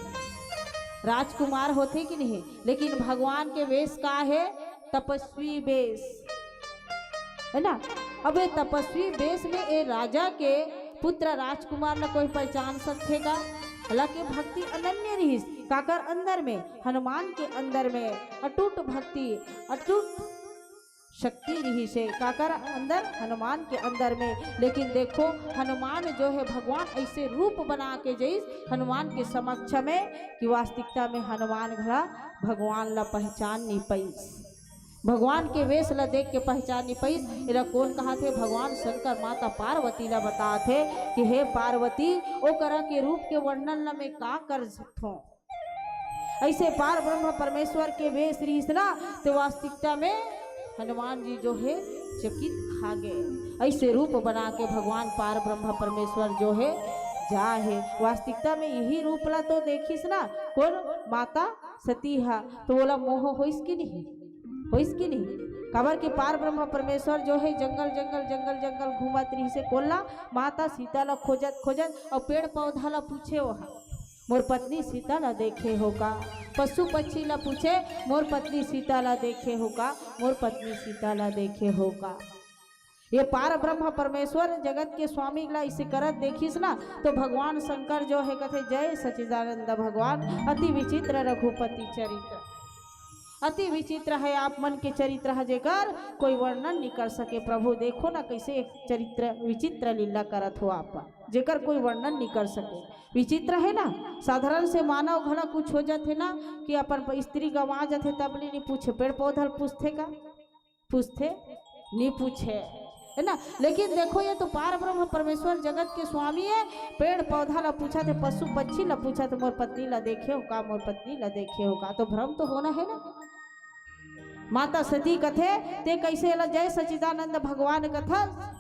राजकुमार होथे कि नहीं? लेकिन भगवान के वेश का हे? तपस्वी वेश, है ना? अब ये तपस्वी वेश में ए राजा के पुत्र राजकुमार ला कोई पहचान सकथे का? हालांकि भक्ति अनन्य रहिस, काकर अंदर में? हनुमान के अंदर में अटूट भक्ति, अटूट शक्ति रहिसे। काकर अंदर? हनुमान के अंदर में। लेकिन देखो, हनुमान जो हे भगवान ऐसे रूप बना के जइस हनुमान के समक्ष में कि वास्तविकता में हनुमान घला भगवान ला पहचान नहीं पाइस, भगवान के वेश ला देख के पहचान नहीं पाइस। एला कोन कहत हे? भगवान शंकर माता पार्वती ला बतात हे कि हे पार्वती, ओ करा के रूप के वर्णन ला मैं का कर सकथों? ऐसे पार ब्रह्म परमेश्वर के वेश रहिस ना, तो वास्तविकता में हनुमान जी जो हे चकित खा गए। ऐसे रूप बना के भगवान पार ब्रह्म परमेश्वर जो हे जा हे। वास्तविकता में यही रूप ला तो देखिस ना कोन? माता सती हा। तो ओला मोह होइस कि नहीं? होइस कि नहीं? काबर कि पार ब्रह्म परमेश्वर जो हे जंगल जंगल जंगल जंगल घूमत रहिसे कोन ला? माता सीता ला खोजत खोजत, अउ पेड़ पौधा ला पूछे ओहा, मोर पत्नी सीता ला देखे हो का? पशु पक्षी ला पूछे, मोर पत्नी सीता ला देखे हो का? मोर पत्नी सीता ला देखे हो का? ये पार ब्रह्म परमेश्वर जगत के स्वामी ला इसे करत देखिस ना, तो भगवान शंकर जो हे कथे, जय सच्चिदानंद भगवान, अति विचित्र रघुपति चरित्र। अति विचित्र हे आप मन के चरित्र ह, जेकर कोई वर्णन नहीं कर सके। प्रभु देखो ना कैसे एक चरित्र विचित्र लीला करत हो आप, जेकर कोई वर्णन नहीं कर सके। विचित्र हे ना, साधारण से मानव घला कुछ हो जाथे ना कि अपन प-, स्त्री गंवा जाथे तब ले नहीं पूछे, पेड़ पौधा ल पूछथे का? पूछथे? नहीं पूछे। है ना? लेकिन देखो, ये तो पार ब्रह्म परमेश्वर जगत के स्वामी है। पेड़ पौधा ला पूछत हे, पशु पक्षी ला पूछत हे, "मोर पत्नी ला देखे हो का, मोर पत्नी ला देखे हो का?" तो भ्रम तो होना है ना। माता सती कथे, "ते कैसे एला जय सच्चिदानंद भगवान कथस?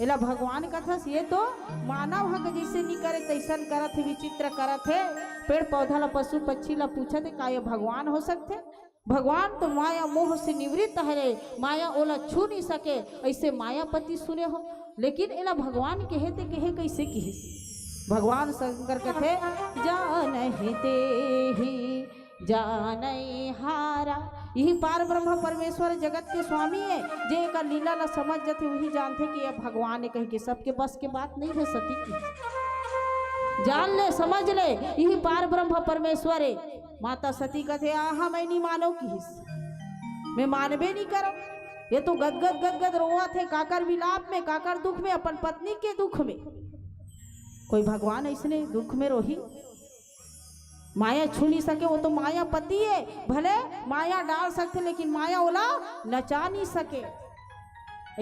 एला भगवान कथस? ये तो मानव हक जैसे नी करे तैसन करत हे, विचित्र करत हे। पेड़ पौधा ला, पशु पक्षी ला पूछत हे, का ये भगवान हो सकथे?" भगवान तो माया मोह से निवृत्त हरे, माया ओला छू नहीं सके, ऐसे मायापति सुने हो। लेकिन एला भगवान कहे ते कहे कैसे किहिस? भगवान शंकर कथे, "जानहि तेहि जानइ हारा।" यही पार ब्रह्म परमेश्वर जगत के स्वामी है, जे एकर लीला ला समझ जथे, वही जानथे कि यह भगवान है, कह के सबके बस के बात नहीं है सती की। जान ले, समझ ले, यही पार ब्रह्म परमेश्वर है। माता सती कथे, "आहा, मैं नहीं मानो किहिस, मैं मानबे नहीं करो। ये तो गदगद गदगद रोवत हे, काकर विलाप में, काकर दुख में, अपन पत्नी के दुख में।" कोई भगवान ऐसने दुख में रोही? माया छू नहीं सके, वो तो मायापति है। भले माया डाल सकथे, लेकिन माया ओला नचा नहीं सके।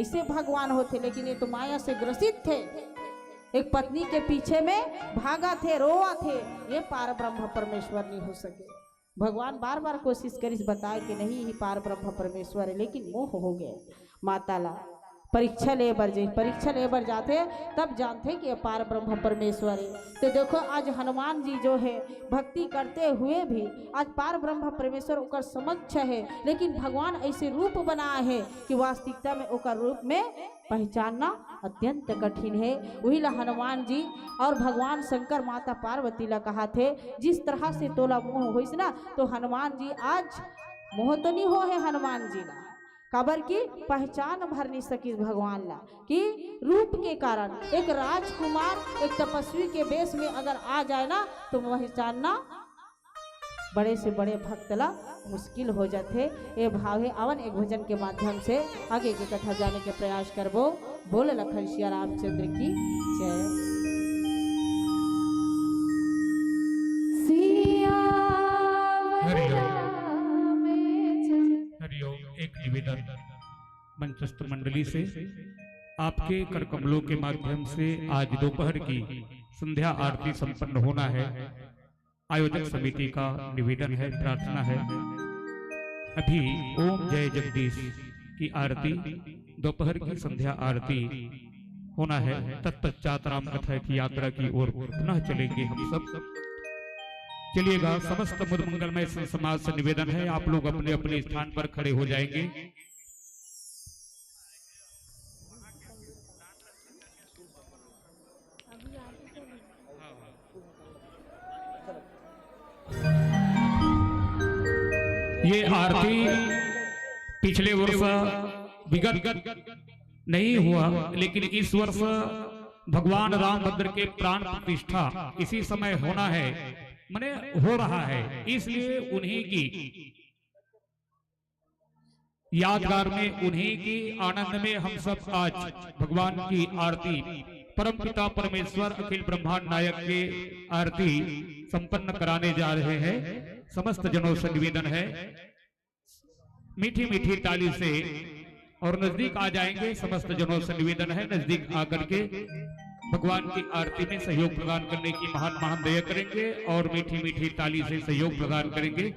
ऐसे भगवान होथे, लेकिन ये तो माया से ग्रसित थे, एक पत्नी के पीछे में भागा थे, रोवा थे। ये पार ब्रह्म परमेश्वर नहीं हो सके। भगवान बार बार कोशिश करिस बताए कि नहीं, ही पार ब्रह्म परमेश्वर है, लेकिन मोह हो गए माता ला। परीक्षा ले बर जे, परीक्षा ले बर जाथे, तब जानथे कि ये पार ब्रह्म परमेश्वर है। तो देखो, आज हनुमान जी जो है, भक्ति करते हुए भी आज पार ब्रह्म परमेश्वर ओकर समक्ष है, लेकिन भगवान ऐसे रूप बनाए है कि वास्तविकता में ओकर रूप में पहचानना अत्यंत कठिन है। वही ला हनुमान जी और भगवान शंकर माता पार्वती ला कहा थे, "जिस तरह से तोला मोह होइस ना।" तो हनुमान जी आज मोह तो नहीं हो है हनुमान जी ला, काबर की पहचान भर नहीं सकिस भगवान ला, कि रूप के कारण एक राजकुमार, एक तपस्वी के वेश में अगर आ जाए ना, तो पहचानना बड़े से बड़े भक्त ला मुश्किल हो जाथे। ए भाव हे, आवन एक भजन के माध्यम से आगे के कथा जाने के प्रयास करबो। बोल लखन सिया रामचंद्र की जय। सिया हरि ओम। हरि ओम। एक निवेदन मंचस्थ मंडली से, आपके कर कमलों के माध्यम से आज दोपहर की संध्या आरती संपन्न होना है। आयोजक समिति का निवेदन है, प्रार्थना है। अभी ओम जय जगदीश की आरती, दोपहर की संध्या आरती होना है। तत्पश्चात राम कथा की यात्रा की ओर पुनः चलेंगे हम सब। चलिएगा, समस्त मुद मंगलमय संत समाज से निवेदन है, आप लोग अपने अपने स्थान पर खड़े हो जाएंगे। ये आरती पिछले वर्ष विगत नहीं हुआ, लेकिन इस वर्ष भगवान रामभद्र के प्राण प्रतिष्ठा इसी समय होना है, माने हो रहा है, इसलिए उन्हीं की यादगार में, उन्हीं की आनंद में हम सब आज भगवान की आरती, परमपिता परमेश्वर अखिल ब्रह्मांड नायक के आरती संपन्न कराने जा रहे हैं। समस्त जनों से निवेदन है, मीठी मीठी ताली से, और नजदीक आ जाएंगे। समस्त जनों से निवेदन है, नजदीक आकर के भगवान की आरती में सहयोग प्रदान करने की महान महान दया करेंगे और मीठी मीठी ताली से सहयोग प्रदान करेंगे।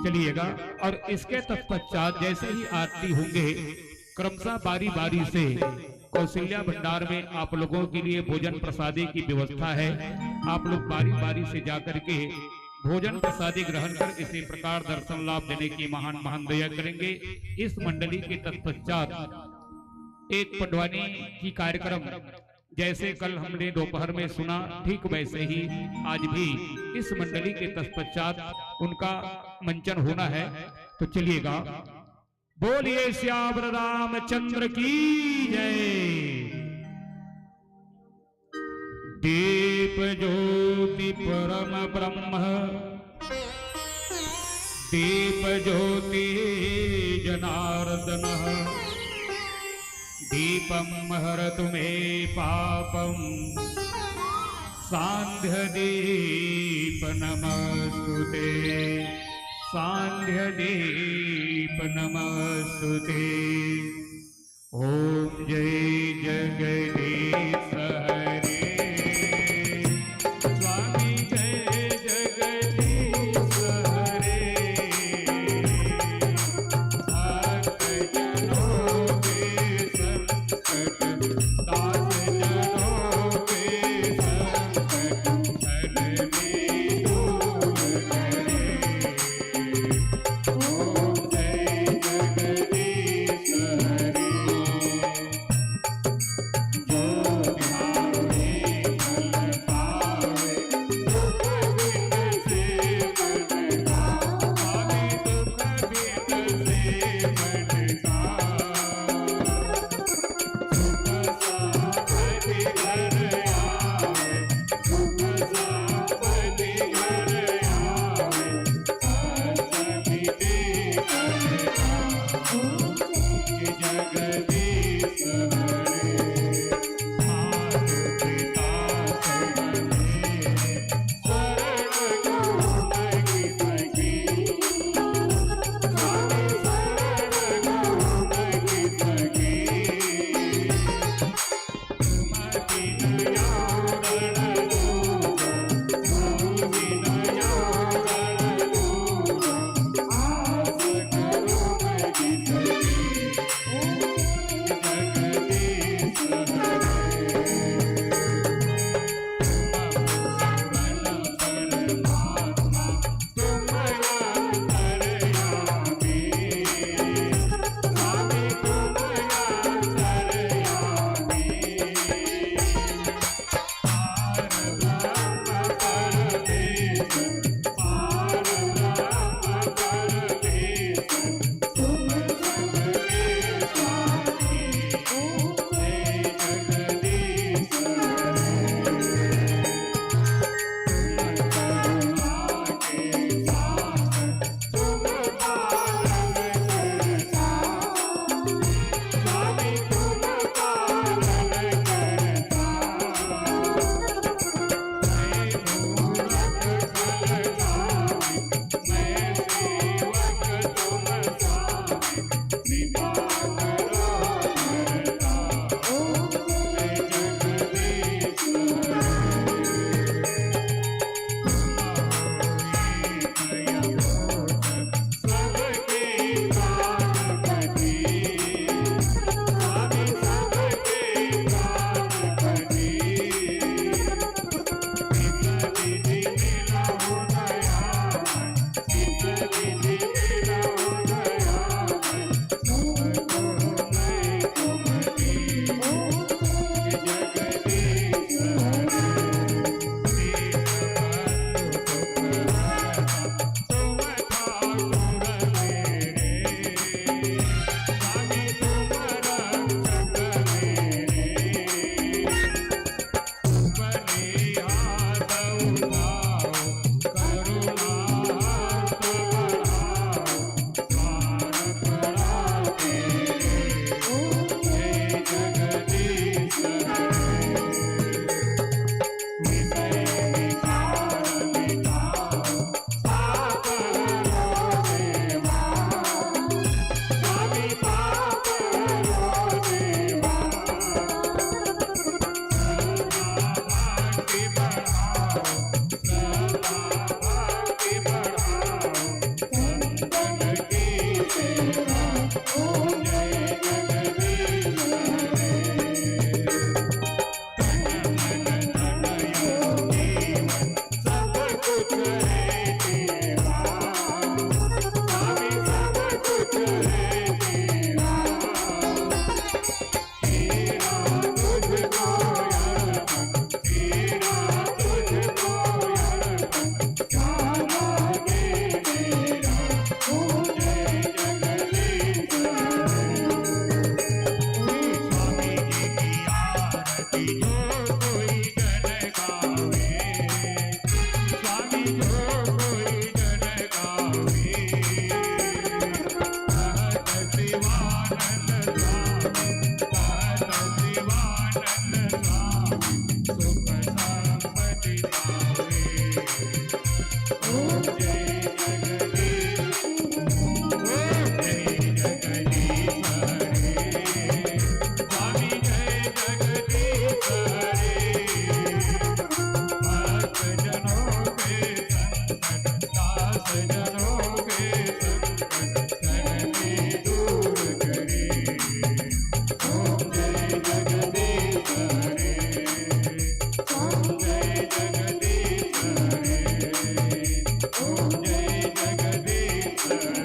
चलिएगा, और इसके तत्पश्चात जैसे ही आरती होंगे, क्रमशः बारी बारी से कौशल्या भंडार में आप लोगों के लिए भोजन प्रसादी की व्यवस्था है। आप लोग बारी बारी से जाकर के भोजन प्रसादी ग्रहण कर इसी प्रकार दर्शन लाभ देने की महान महान दया करेंगे। इस मंडली के तत्पश्चात एक पंडवानी की कार्यक्रम, जैसे कल हमने दोपहर में सुना, ठीक वैसे ही आज भी इस मंडली के तत्पश्चात उनका मंचन होना है। तो चलिएगा, बोलिए सियावर रामचंद्र की जय। दीप ज्योति परम ब्रह्म, दीप ज्योति जनार्दन, दीपम हरतु मे पापम, सांध्य दीप नमस्तुते, सांध्य दीप नमस्तुते। ओम जय जगदीश हरे। स्वामी जय जगदीश हरे। भक्त जनों के संकट, दास जनों के संकट, क्षण में दूर करे। ओम जय जगदीश हरे। जो ध्यान जय जगदीश हरे, ओम जय जगदीश हरे।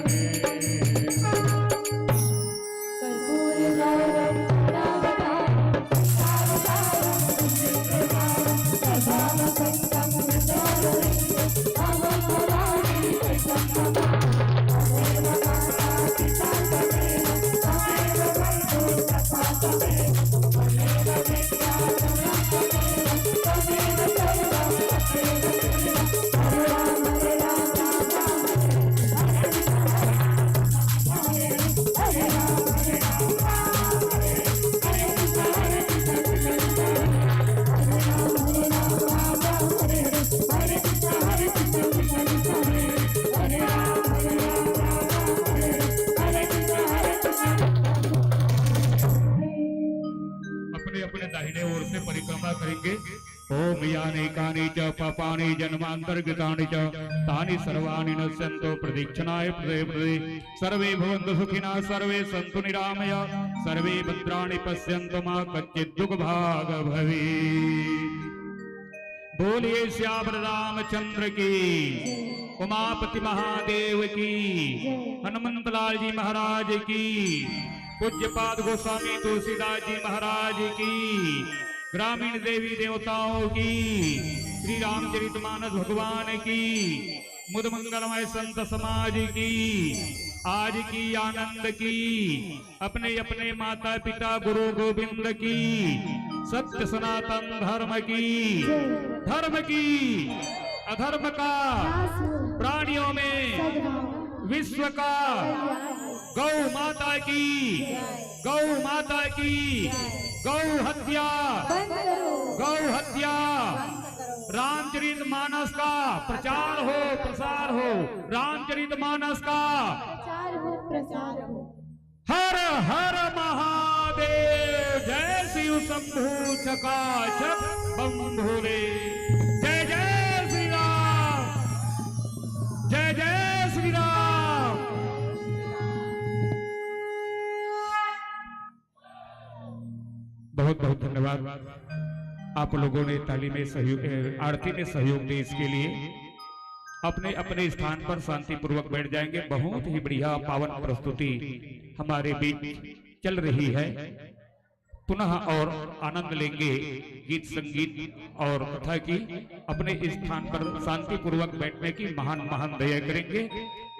अपने अपने दाहिने ओर से परिक्रमा करेंगे। ओम यानि कानि च पापानि जन्मांतरकृतानि च तानि सर्वाणि नश्यंतु प्रदक्षिणाय पदे पदे। सर्वे भवन्तु सुखिनः, सर्वे सन्तु निरामया, सर्वे भद्राणि पश्यन्तु मा कच्चित् दुःख भाग भवेत्। बोलिए सियावर रामचंद्र की, उमापति महादेव की, हनुमंत लाल जी महाराज की, पूज्यपाद गोस्वामी तुलसीदास जी महाराज की, ग्रामीण देवी देवताओं की, श्री रामचरितमानस भगवान की, मुद मंगलमय संत समाज की, आज की आनंद की, अपने अपने माता पिता गुरु गोविंद की, सत्य सनातन धर्म की, धर्म की, अधर्म का, प्राणियों में, विश्व का, गौ माता की, गौ माता की, गौ हत्या, गौ हत्या, रामचरित मानस का प्रचार हो, प्रसार हो, रामचरित मानस का प्रचार हो, प्रसार हो। हर हर महादेव, जय शिव शंभू चकाचक बम भोले। जय जय श्री राम, जय जय श्री राम। बहुत बहुत धन्यवाद। आप लोगों ने ताली में सहयोग, आरती में सहयोग दे इसके लिए। अपने अपने स्थान पर शांतिपूर्वक बैठ जाएंगे। बहुत ही बढ़िया पावन प्रस्तुति हमारे बीच चल रही है। पुनः और आनंद लेंगे गीत संगीत और कथा की। अपने स्थान पर शांतिपूर्वक बैठने की महान महान दया करेंगे।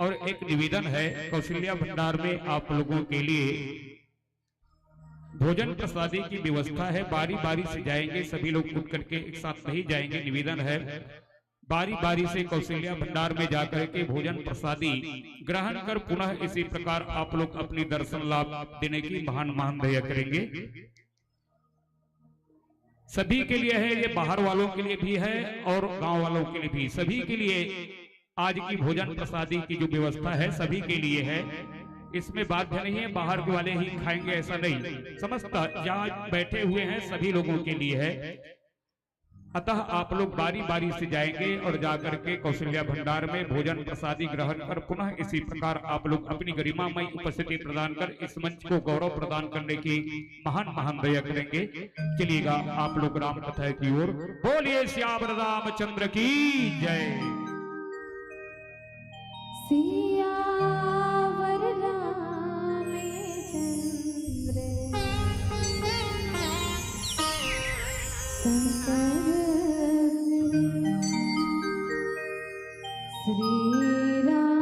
और एक निवेदन है, कौशल्या भंडार में आप लोगों के लिए भोजन प्रसादी की व्यवस्था है, बारी बारी से जाएंगे, सभी लोग उठ करके एक साथ नहीं जाएंगे। निवेदन है, बारी बारी से कौशल्या भंडार में जाकर के भोजन प्रसादी ग्रहण कर पुनः इसी प्रकार आप लोग अपनी दर्शन लाभ देने की महान महान दया करेंगे। सभी के लिए है, ये बाहर वालों के लिए भी है और गांव वालों के लिए भी, सभी के लिए आज की भोजन प्रसादी की जो व्यवस्था है सभी के लिए है। इसमें बाध्य नहीं है बाहर के वाले ही खाएंगे, ऐसा नहीं। समस्त जहाँ बैठे हुए हैं सभी लोगों के लिए है। अतः आप लोग बारी बारी से जाएंगे और जाकर के कौशल्या भंडार में भोजन प्रसादी ग्रहण कर पुनः इसी प्रकार आप लोग अपनी गरिमामय उपस्थिति प्रदान कर इस मंच को गौरव प्रदान करने की महान महान दया करेंगे। चलिएगा आप लोग राम कथा की ओर। बोलिए सियावर रामचंद्र की जय। सियावर रामचंद्र शंकर श्री राम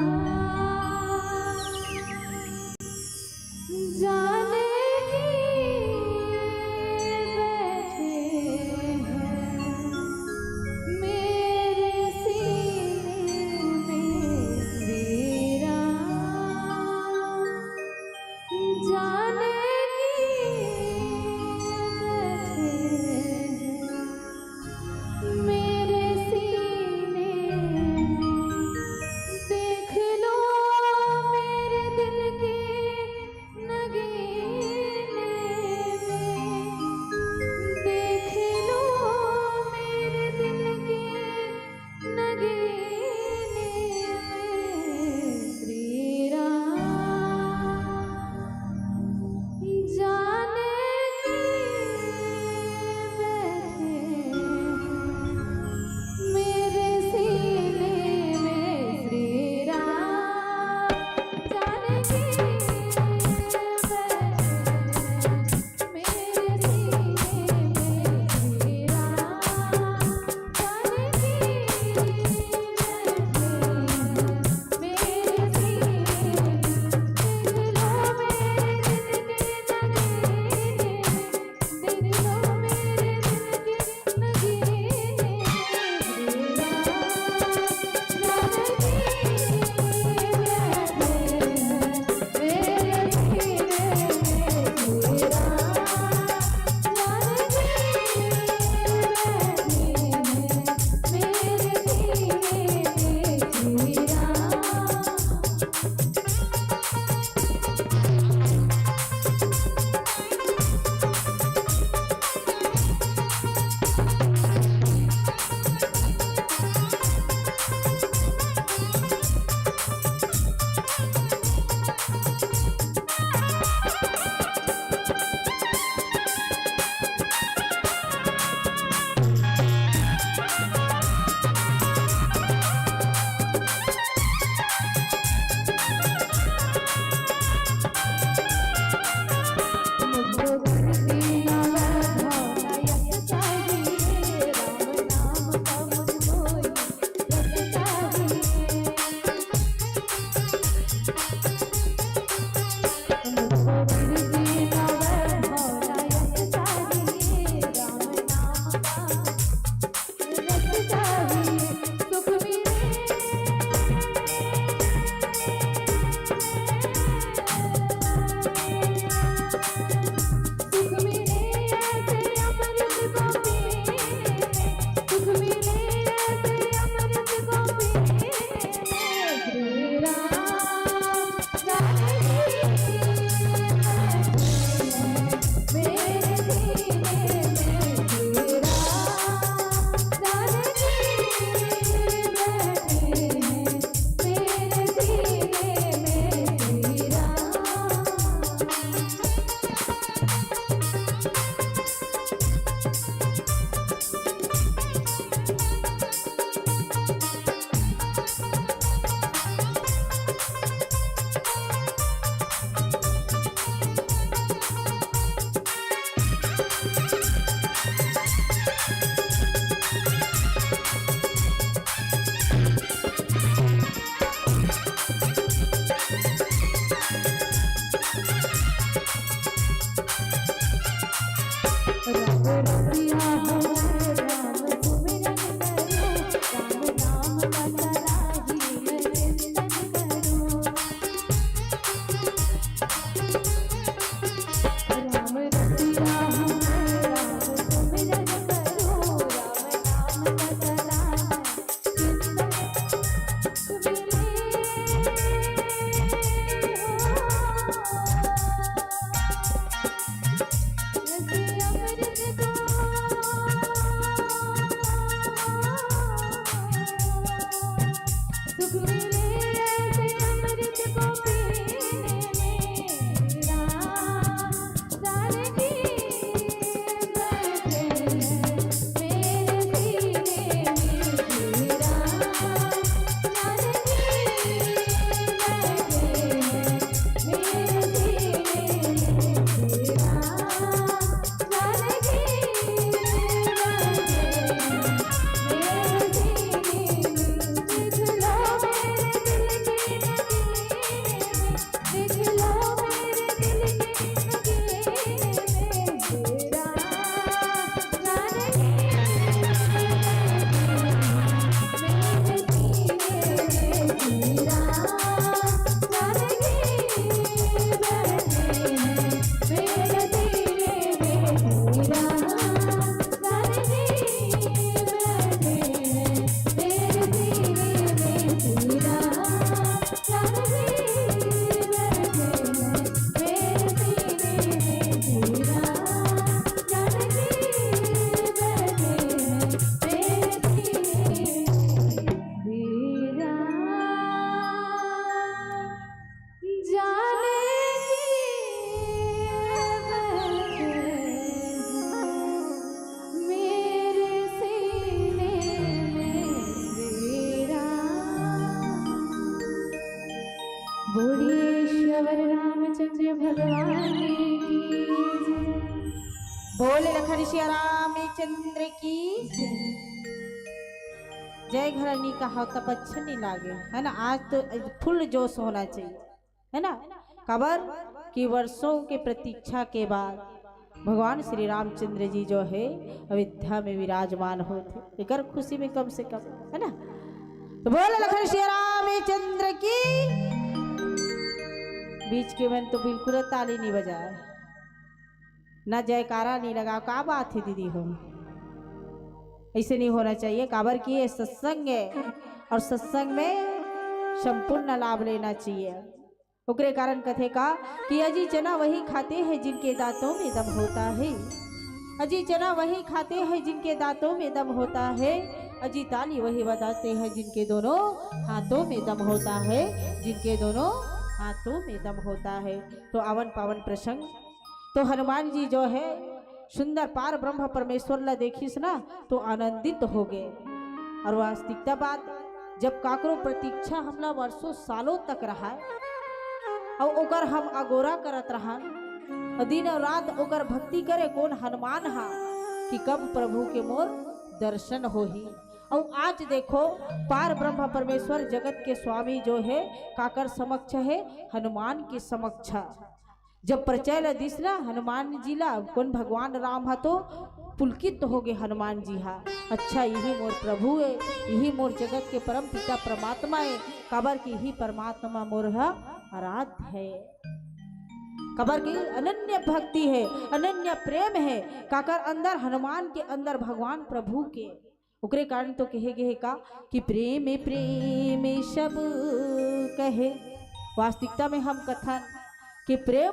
जानकी बैठे हैं मेरे सीने में श्री राम। भगवान की जय। बोल लखन सिया रामचंद्र की जय। घर नी कहा तब अच्छा नहीं लागे, है ना? आज तो फुल जोश होना चाहिए, है ना? काबर कि वर्षों के प्रतीक्षा के बाद भगवान श्री रामचंद्र जी जो है अयोध्या में विराजमान होत हे, एकर खुशी में कम से कम, है ना? तो बोल लखन सिया रामचंद्र की। बीच के मन तो बिल्कुल ताली नहीं बजाए, ना जयकारा नहीं लगा। का बात है दीदी हो, ऐसे नहीं होना चाहिए। काबर कि ये सत्संग है और सत्संग में संपूर्ण लाभ लेना चाहिए। ओकरे कारण कथे का कि अजी चना वही खाते हैं जिनके दांतों में दम होता है। अजी चना वही खाते हैं जिनके दांतों में दम होता है। अजी ताली वही बजाते हैं जिनके दोनों हाथों में दम होता है, जिनके दोनों हाथों में दम होता है। तो आवन पावन प्रसंग, तो हनुमान जी जो है सुंदर पार ब्रह्म परमेश्वर ला देखिस ना, तो आनंदित हो गए। और वास्तविकता बात, जब काकरो प्रतीक्षा हमला वर्षों सालों तक रहा है और ओकर हम अगोरा करत रहन और दिन और रात ओकर भक्ति करे, कौन हनुमान हा कि कब प्रभु के मोर दर्शन होही। और आज देखो, पार ब्रह्म परमेश्वर जगत के स्वामी जो है काकर समक्ष है, हनुमान के समक्ष। जब परिचय ला दिस ना हनुमान जी ला, कौन भगवान राम हा, तो पुलकित हो गए हनुमान जी हा। अच्छा, यही मोर प्रभु है, यही मोर जगत के परम पिता परमात्मा है। काबर कि यही परमात्मा मोर हा आराध्य है, काबर कि अनन्य भक्ति है, अनन्य प्रेम है, काकर अंदर हनुमान के अंदर भगवान प्रभु के। ओकरे कारण तो कहे गए हे का कि प्रेम प्रेम सब कहे। वास्तविकता में हम कथन कि प्रेम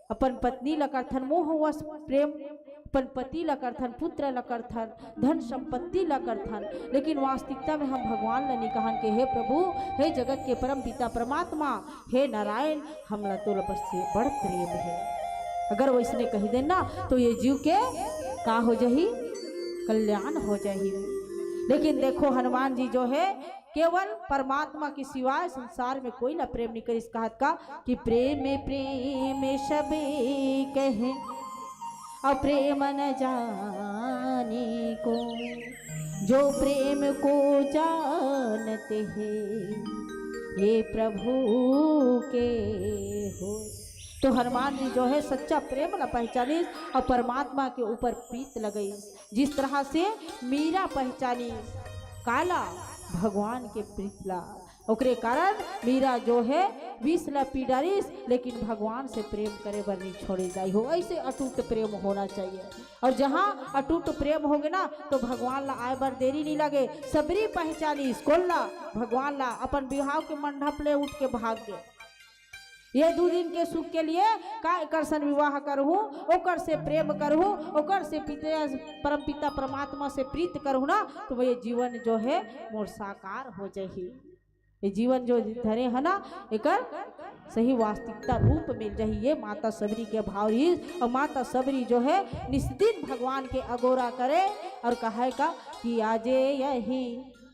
अपन पत्नी ला करथन, मोहवश प्रेम अपन पति ला करथन, पुत्र ला करथन, धन संपत्ति ला करथन, लेकिन वास्तविकता में हम भगवान ला नहीं कहन के हे प्रभु, हे जगत के परम पिता परमात्मा, हे नारायण, हमला तोला बस से बड़ प्रेम है। अगर वैसने कही देन ना, तो ये जीव के का हो जाही? कल्याण हो जाही। लेकिन देखो, हनुमान जी जो है केवल परमात्मा के सिवाय संसार में कोई ला प्रेम नहीं करिस। कहत का कि प्रेम प्रेम सबे कहे, और प्रेम न जाने को, जो प्रेम को जानते हैं, ये प्रभु के हो। तो हनुमान जी जो है सच्चा प्रेम ला पहचानिस और परमात्मा के ऊपर प्रीत लगइस। जिस तरह से मीरा पहचानिस काला, भगवान के प्रीत ला, ओकरे कारण मीरा जो है विष ला पी डारिस, लेकिन भगवान से प्रेम करे बर नहीं छोड़े जाई हो। ऐसे अटूट प्रेम होना चाहिए। और जहाँ अटूट प्रेम होगे ना, तो भगवान ला आए बर देरी नहीं लगे। सबरी पहचानिस कोन ला, भगवान ला। अपन बिहाव के मंडप ले उठ के भाग गे। ये दू दिन के सुख के लिए का एकर सन विवाह करहूँ, ओकर से प्रेम करहूँ, ओकर से पिता, परम पिता परमात्मा से प्रीत करहूँ ना, तो ये जीवन जो है मोर साकार हो जाही। ये जीवन जो धरे है ना, एकर सही वास्तविकता रूप मिल जाही। ये माता सबरी के भाव रहिस। और माता सबरी जो है निस्दिन भगवान के अगोरा करे और कहे का कि आजे यही,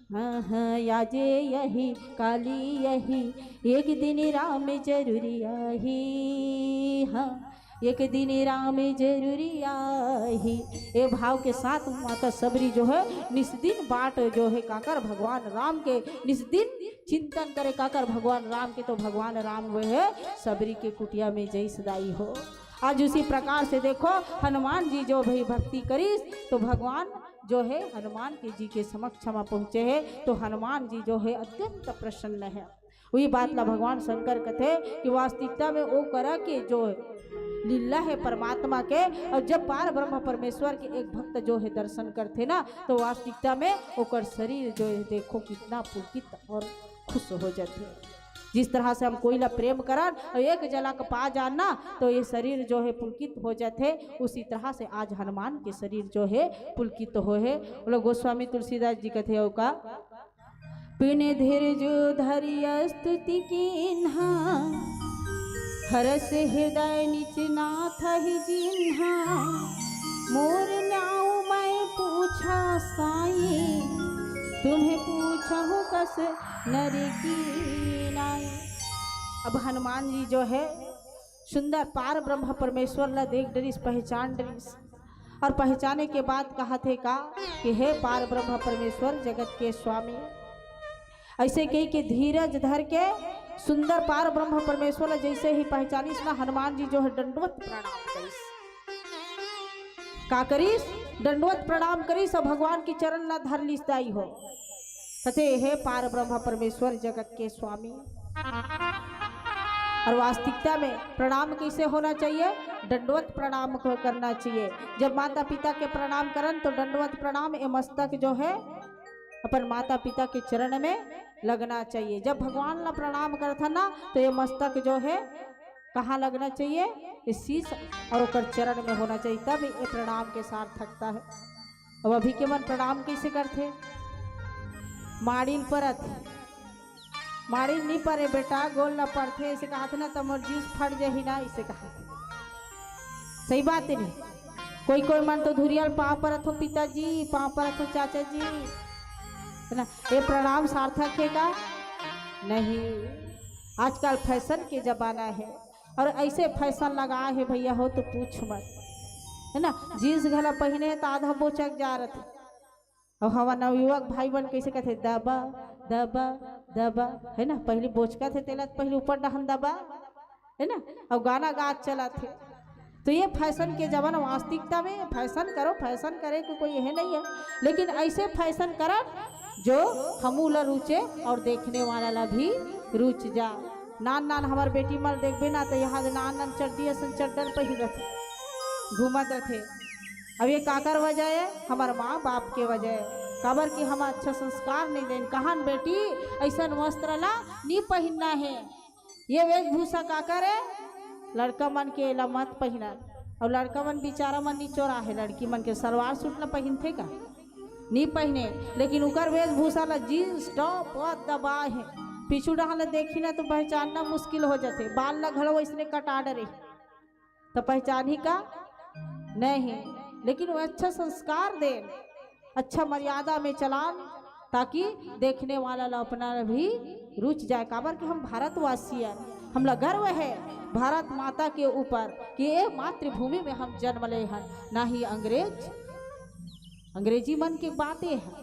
हाँ हाँ, आजे यही, काली यही, एक दिन राम जरूरी आही। हाँ, एक दिन राम जरूरी आही। ए भाव के साथ माता सबरी जो है निस्दिन बाट जो है काकर भगवान राम के, निस्दिन चिंतन करे काकर भगवान राम के, तो भगवान राम वो है सबरी के कुटिया में जय सदाई हो। आज उसी प्रकार से देखो, हनुमान जी जो भी भक्ति करिस, तो भगवान जो है हनुमान के जी के समक्ष क्षमा पहुँचे है, तो हनुमान जी जो है अत्यंत प्रसन्न है। वही बात ला भगवान शंकर कथे कि वास्तविकता में वो करा के जो लीला है परमात्मा के, और जब पार ब्रह्म परमेश्वर के एक भक्त जो है दर्शन करथे ना, तो वास्तविकता में ओकर शरीर जो है देखो कितना पुलकित और खुश हो जाथे। जिस तरह से हम कोई ला प्रेम करन और एक झलक पा जान ना, तो ये शरीर जो है पुलकित हो जाथे, उसी तरह से आज हनुमान के शरीर जो है पुलकित हो है। बोलो गोस्वामी तुलसीदास जी कथे हो का, पिन धीरज धरि स्तुति कीन्हा, हरष हृदय निज नाथ ही जिन्हा। मोर नाव मैं पूछा साई, तुम्हें पूछहु कस नर की नाई। अब हनुमान जी जो है सुंदर पार ब्रह्म परमेश्वर ला देख डरिस, पहचान डरिस। और पहचाने के बाद कहत हे का कि हे पार ब्रह्म परमेश्वर, जगत के स्वामी, ऐसे कही के धीरज धर के सुंदर पार ब्रह्म परमेश्वर ला जैसे ही पहचानिस ना, हनुमान जी जो है दंडवत प्रणाम करिस। का करिस? दंडवत प्रणाम करिस और भगवान के चरण ला धर लिस दाई हो। कथे, हे पार ब्रह्म परमेश्वर, जगत के स्वामी। और वास्तविकता में प्रणाम कैसे होना चाहिए? दंडवत प्रणाम को करना चाहिए। जब माता पिता के प्रणाम करन तो दंडवत प्रणाम, ये मस्तक जो है अपन माता पिता के चरण में लगना चाहिए। जब भगवान ला प्रणाम करथन ना, तो ये मस्तक जो है कहाँ लगना चाहिए? ये शीश और ओकर चरण में होना चाहिए, तब ये प्रणाम के सार्थकता है। अब अभी के मन प्रणाम कैसे करथे? माड़िन परत, माड़िन नी परे बेटा, गोल ला परथे, ऐसे कहत ना, त मोर जींस फट जाही ना, ऐसे कहत। सही बात है नहीं? कोई कोई मन तो धुरियल पाँव परत हो पिताजी, पाँव परत हो चाचा जी, है ना? ये प्रणाम सार्थक है का? नहीं। आजकल फैशन के जमाना है और ऐसे फैशन लगाए है भैया हो तो पूछ मत, है ना? जींस घला पहिने त आधा बोचक जा रथे। और हवा नवयुवक भाई बन कैसे कहते, दबा दबा दबा, है ना? पहले बोचका थे तेला, पहले ऊपर डहन दबा, है ना? और गाना गात चला थे। तो ये फैशन के जमाना, वास्तविकता में फैशन करो, फैशन करे को कोई यह नहीं है, लेकिन ऐसे फैशन करन जो हमू ला रुचे और देखने वाला ला भी रुच जा। नान नान हमार बेटी मन देखबे ना, तो यहाँ नान नान चड्डी असन चड्डन पहिर रथे, घूमत रथे। अब ये काकर वजह है? हमार माँ बाप के वजह है। काबर कि हम अच्छा संस्कार नहीं देन। कहन बेटी, ऐसन वस्त्र ला नी पहिनना है। ये वेशभूषा काकर है? लड़का मन के, एला मत पहिनन। और लड़का मन बेचारा मन निचोरा है, लड़की मन के सलवार सूट ला पहिनथे का? नी पहिने। लेकिन उकर वेशभूषा ला जींस टॉप व दबाए है। पीछू डहान ला देखी ना तो पहचानना मुश्किल हो जाथे। बाल ला घलो वैसने कटा डरे, तो पहचानही का? नहीं। लेकिन वो अच्छा संस्कार दे, अच्छा मर्यादा में चलान, ताकि देखने वाला ला अपना भी रुच जाए। काबर कि हम भारतवासी हैं, हमला गर्व है भारत माता के ऊपर कि ये मातृभूमि में हम जन्म ले हन, ना ही अंग्रेज, अंग्रेजी मन के बातें हैं,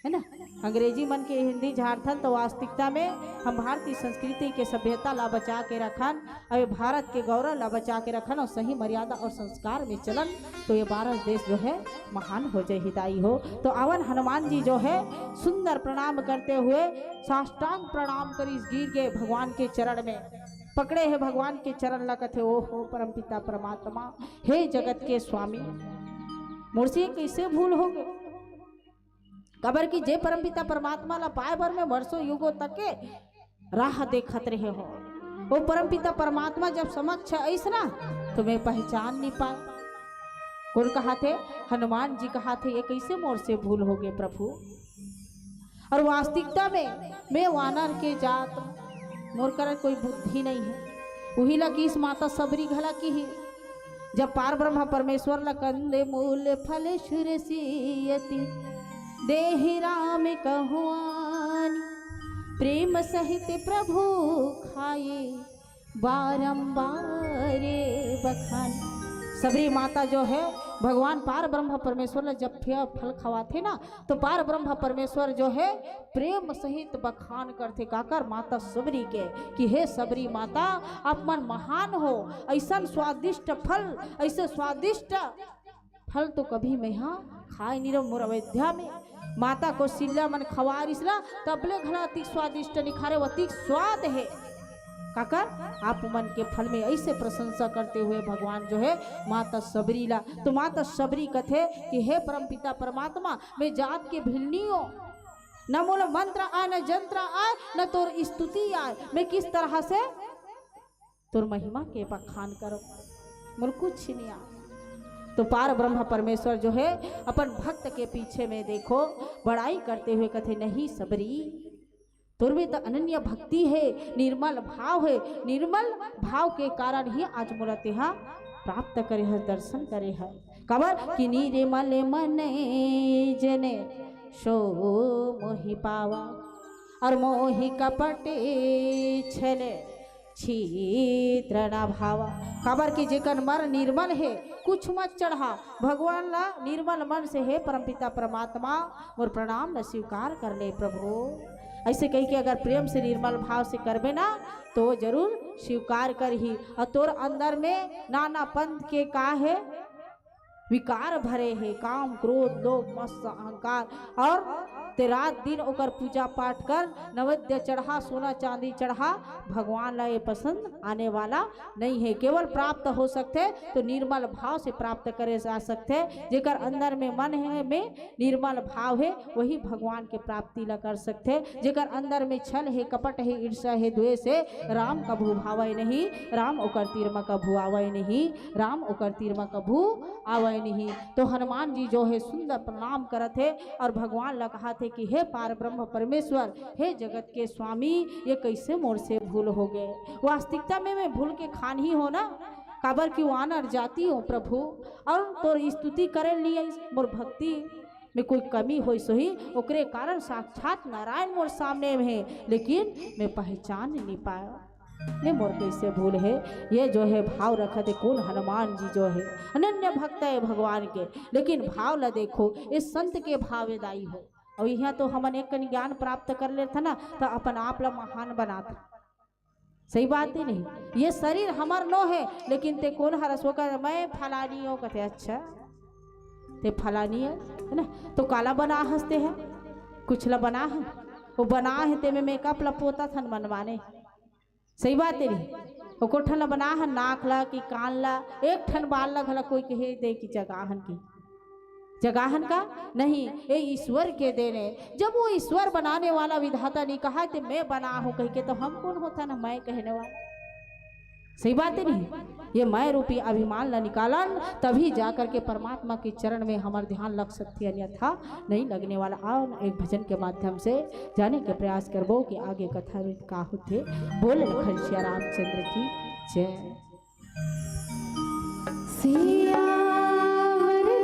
है ना? अंग्रेजी मन के हिंदी झारथन तो वास्तविकता में हम भारतीय संस्कृति के सभ्यता ला बचा के रखन, अउ ये भारत के गौरव ला बचा के रखन और सही मर्यादा और संस्कार में चलन, तो ये भारत देश जो है महान हो जाए, हिताई हो। तो आवन हनुमान जी जो है सुंदर प्रणाम करते हुए साष्टांग प्रणाम करिस, गिर गए भगवान के चरण में, पकड़े है भगवान के चरण ला, कथे, "ओ हो परमपिता परमात्मा, हे जगत के स्वामी, मोर से कैसे भूल हो गए?" काबर कि जे परमपिता परमात्मा ला पाए बर में वर्षों युगों तक के राह देखत रहे हो, वो परमपिता परमात्मा जब समक्ष आइस ना, तो मैं पहचान नहीं पाए। कौन कहाथे? हनुमान जी कहाथे, "ये कैसे मोर से भूल हो गए प्रभु?" और वास्तविकता में मैं वानर के जात, मोर करा कोई बुद्धि नहीं है। वही ला किहिस माता सबरी घला किहिस, जब पार ब्रह्म परमेश्वर ला कंदे मूल फल सुरसियति देहि राम कहुआनी, प्रेम सहित प्रभु खाए बारंबार बखान। सबरी माता जो है भगवान पार ब्रह्म परमेश्वर ला जब फे-, फल खवाथे ना, तो पार ब्रह्म परमेश्वर जो है प्रेम सहित बखान करथे काकर माता सबरी के कि हे सबरी माता, आप मन महान हो, ऐसन स्वादिष्ट फल, ऐसे स्वादिष्ट फल तो कभी मैं हा खाए नहीं रहो। मोर अयोध्या में माता कौशल्या मन खवारिस ला, तबले घला अतिक स्वादिष्ट निखारे, अतिक स्वाद है। काकर आप मन के फल में ऐसे प्रशंसा करते हुए भगवान जो है माता सबरी ला, तो माता सबरी कथे कि हे परमपिता परमात्मा, मैं जात के भिलनी हो, न मोला मंत्र आए, न जंत्र आए, न तोर स्तुति आए, मैं किस तरह से तोर महिमा के बखान करो, मोर कुछ नहीं आ। तो पार ब्रह्म परमेश्वर जो है अपन भक्त के पीछे में देखो बड़ाई करते हुए कथे, नहीं सबरी, तोर में तो अनन्य भक्ति है, निर्मल भाव है, निर्मल भाव के कारण ही आज मोला तेहा प्राप्त करे है, दर्शन करे है। काबर कि निर्मल मन जने सो मोहि पावा, और मोहि कपट छले छी तृणाभाव। काबर कि जेकर मन निर्मल हे, कुछ मत चढ़ा। भगवान ला निर्मल मन से, हे परमपिता परमात्मा, मोर प्रणाम ला स्वीकार कर ले प्रभु। ऐसे कहिके अगर प्रेम से निर्मल भाव से करबे ना, तो जरूर स्वीकार करही। और तोर अंदर में नाना पंथ के का हे, विकार भरे हे, काम, क्रोध, लोभ, मत्सर, अहंकार, और ते रात दिन ओकर पूजा पाठ कर, नैवेद्य चढ़ा, सोना चांदी चढ़ा, भगवान ला ये पसंद आने वाला नहीं है। केवल प्राप्त हो सकथे तो निर्मल भाव से प्राप्त करे जा सकथे। जेकर अंदर में मन है, में निर्मल भाव है, वही भगवान के प्राप्ति ला कर सकथे। जेकर अंदर में छल है, कपट है, ईर्ष्या है, द्वेष है, राम कभू भावय नहीं, राम ओकर तीर म कभू आवय नहीं, राम ओकर तीर म कभू आवय नहीं। तो हनुमान जी जो है सुंदर प्रणाम करत हे और भगवान ला कहत हे कि हे पार ब्रह्म परमेश्वर, हे जगत के स्वामी, ये कैसे मोर से भूल हो गए। वास्तविकता में मैं भूल के खान ही हो ना, काबर कि वानर जाति हो प्रभु, और तोर स्तुति करे लिए मोर भक्ति में कोई कमी होइस होही, ओकरे कारण साक्षात नारायण मोर सामने में हे, लेकिन मैं पहचान नहीं पाया। ने मोर कैसे भूल है, ये जो है भाव रखत हे, कौन हनुमान जी जो है अनन्य भक्त है भगवान के, लेकिन भाव ला देखो, ये संत के भावेदाई हो। और यहाँ तो हमन एक कन ज्ञान प्राप्त कर लेथन ना, तो अपन आप ला महान बनात। सही बात है नहीं? ये शरीर हमर नो है, लेकिन ते कौन हरस, वो कहे, "मैं फलानी हूँ," कहते, "अच्छा, ते फलानी है, है ना? तो काला बना हंसते हैं, कुछ ला बना है, वो बना है, ते में मेकअप ला पोता थन मनमाने।" सही बात है नहीं? वो कोठन ला बना है, नाक ला कि कान ला, एक ठन बाल ला घला कोई कहे दे कि जगाहन की जगाहन का नहीं, ये ईश्वर के देन है। जब वो ईश्वर बनाने वाला विधाता नहीं कहा कि मैं बना हूं कह के, तो हम कौन होता ना मैं कहने वाला? सही बात है नहीं? ये मैं रूपी अभिमान ला निकालन, तभी जा करके परमात्मा के चरण में हमर ध्यान लग सकती है, अन्यथा नहीं लगने वाला। आओ ना, एक भजन के माध्यम से जाने के प्रयास करबो कि आगे कथा में का होथे। बोल लखन सिया रामचंद्र की जय। सियावर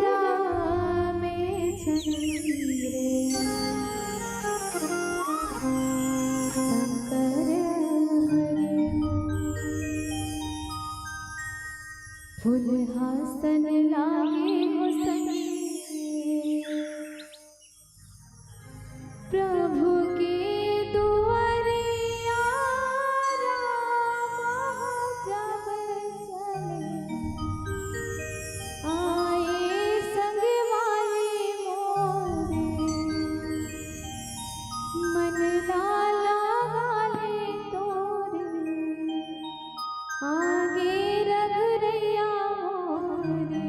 रामचंद्र शंकर हरि। फूल हासन लागे हो संगी। प्रभु के दुआरिया राम जब चले, आए संगवारी मोरे, मन ला लगा ले तोरे, आगे रघुरैया मोरे।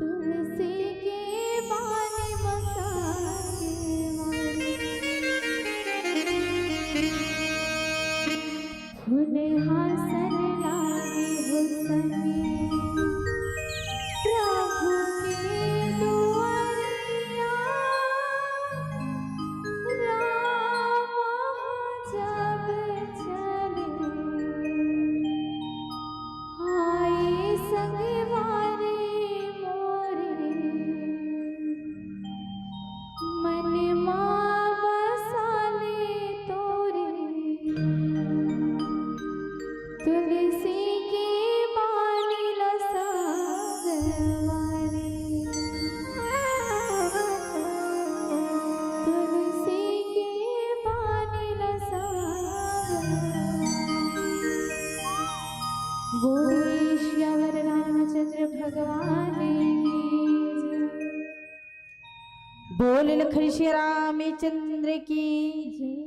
तुलसी के बानी मसाज वाली, फूल हासन लागे हुसनी, प्रभु के दुआरिया, राम जब चले, आए संगवारी मोरे, मन मा बसाले तोरे, तुलसी के बानी ल सागवारी, तुलसी के बानी ल सागवारी। बोले सियावर रामचंद्र भगवान की जय। बोल लखन सिया रामचंद्र की जय।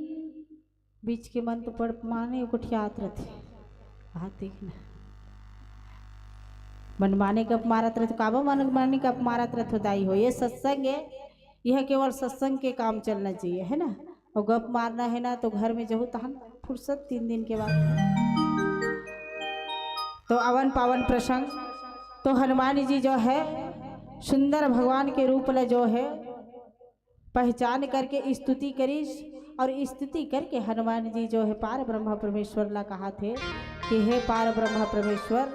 बीच के मन तो पड़ माने गोठियात रथे। बात देखना, मन माने गप मारत रथे। काबर मन माने गप मारत रथे दाई हो? ये सत्संग है, यह केवल सत्संग के काम चलना चाहिए, है ना? और गप मारना है ना तो घर में जहू तहन फुर्सत तीन दिन के बाद। तो अवन पावन प्रसंग, तो हनुमान जी जो है सुंदर भगवान के रूप ला जो है पहचान करके स्तुति करिस, और स्तुति करके हनुमान जी जो है पार ब्रह्मा परमेश्वर ला कहाथे कि हे पार ब्रह्मा परमेश्वर,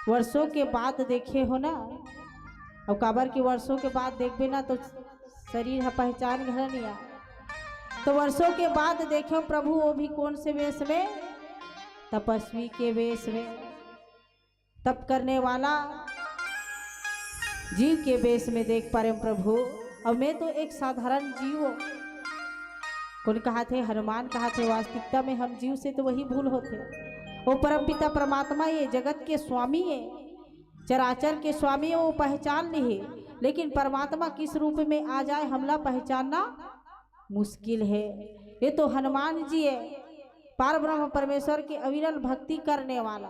वर्षों के बाद देखे हो ना, और काबर कि वर्षों के बाद देखबे ना तो शरीर ह पहचान घला नहीं आ। तो वर्षों के बाद देखे प्रभु, वो भी कौन से वेश में? तपस्वी के वेश में, तप करने वाला जीव के वेश में देख पारे प्रभु। और मैं तो एक साधारण जीव हूँ। कौन कहाथे? हनुमान कहाथे। वास्तविकता में हम जीव से तो वही भूल होथे। वो परमपिता परमात्मा ये, जगत के स्वामी ये, चराचर के स्वामी ये, वो पहचान लिहे, लेकिन परमात्मा किस रूप में आ जाए, हमला पहचानना मुश्किल है। ये तो हनुमान जी है, पार ब्रह्म परमेश्वर की अविरल भक्ति करने वाला।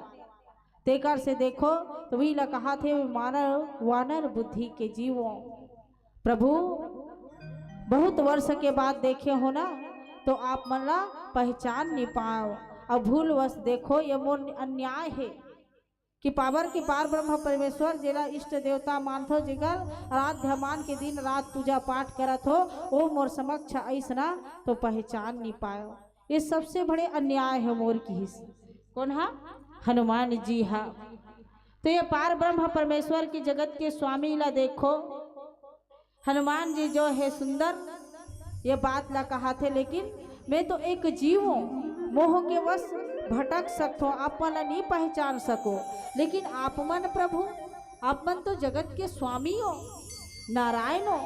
तेकर से देखो, तो वही ला कहाथे, मानव वानर बुद्धि के जीवो। प्रभु, बहुत वर्ष के बाद देखे हो ना, तो आप मन ला पहचान नहीं पाओ। अब भूलवश देखो, ये मोर अन्याय है कि पावर के पार ब्रह्म परमेश्वर जेला इष्ट देवता मानथो, जेकर आराध्य मान के दिन रात पूजा पाठ करत हो, वो मोर समक्ष अइसना तो पहचान नहीं पायो। ये सबसे बड़े अन्याय है मोर किहिस। कौन हा? हनुमान जी हा। तो ये पार ब्रह्म परमेश्वर की जगत के स्वामी ला देखो, हनुमान जी जो है सुंदर, ये बात ला कहाथे, लेकिन मैं तो एक जीव हूँ, मोह के वश भटक सकथो, आप मन ला नहीं पहचान सको, लेकिन आप मन प्रभु आप मन तो जगत के स्वामी हो, नारायण हो,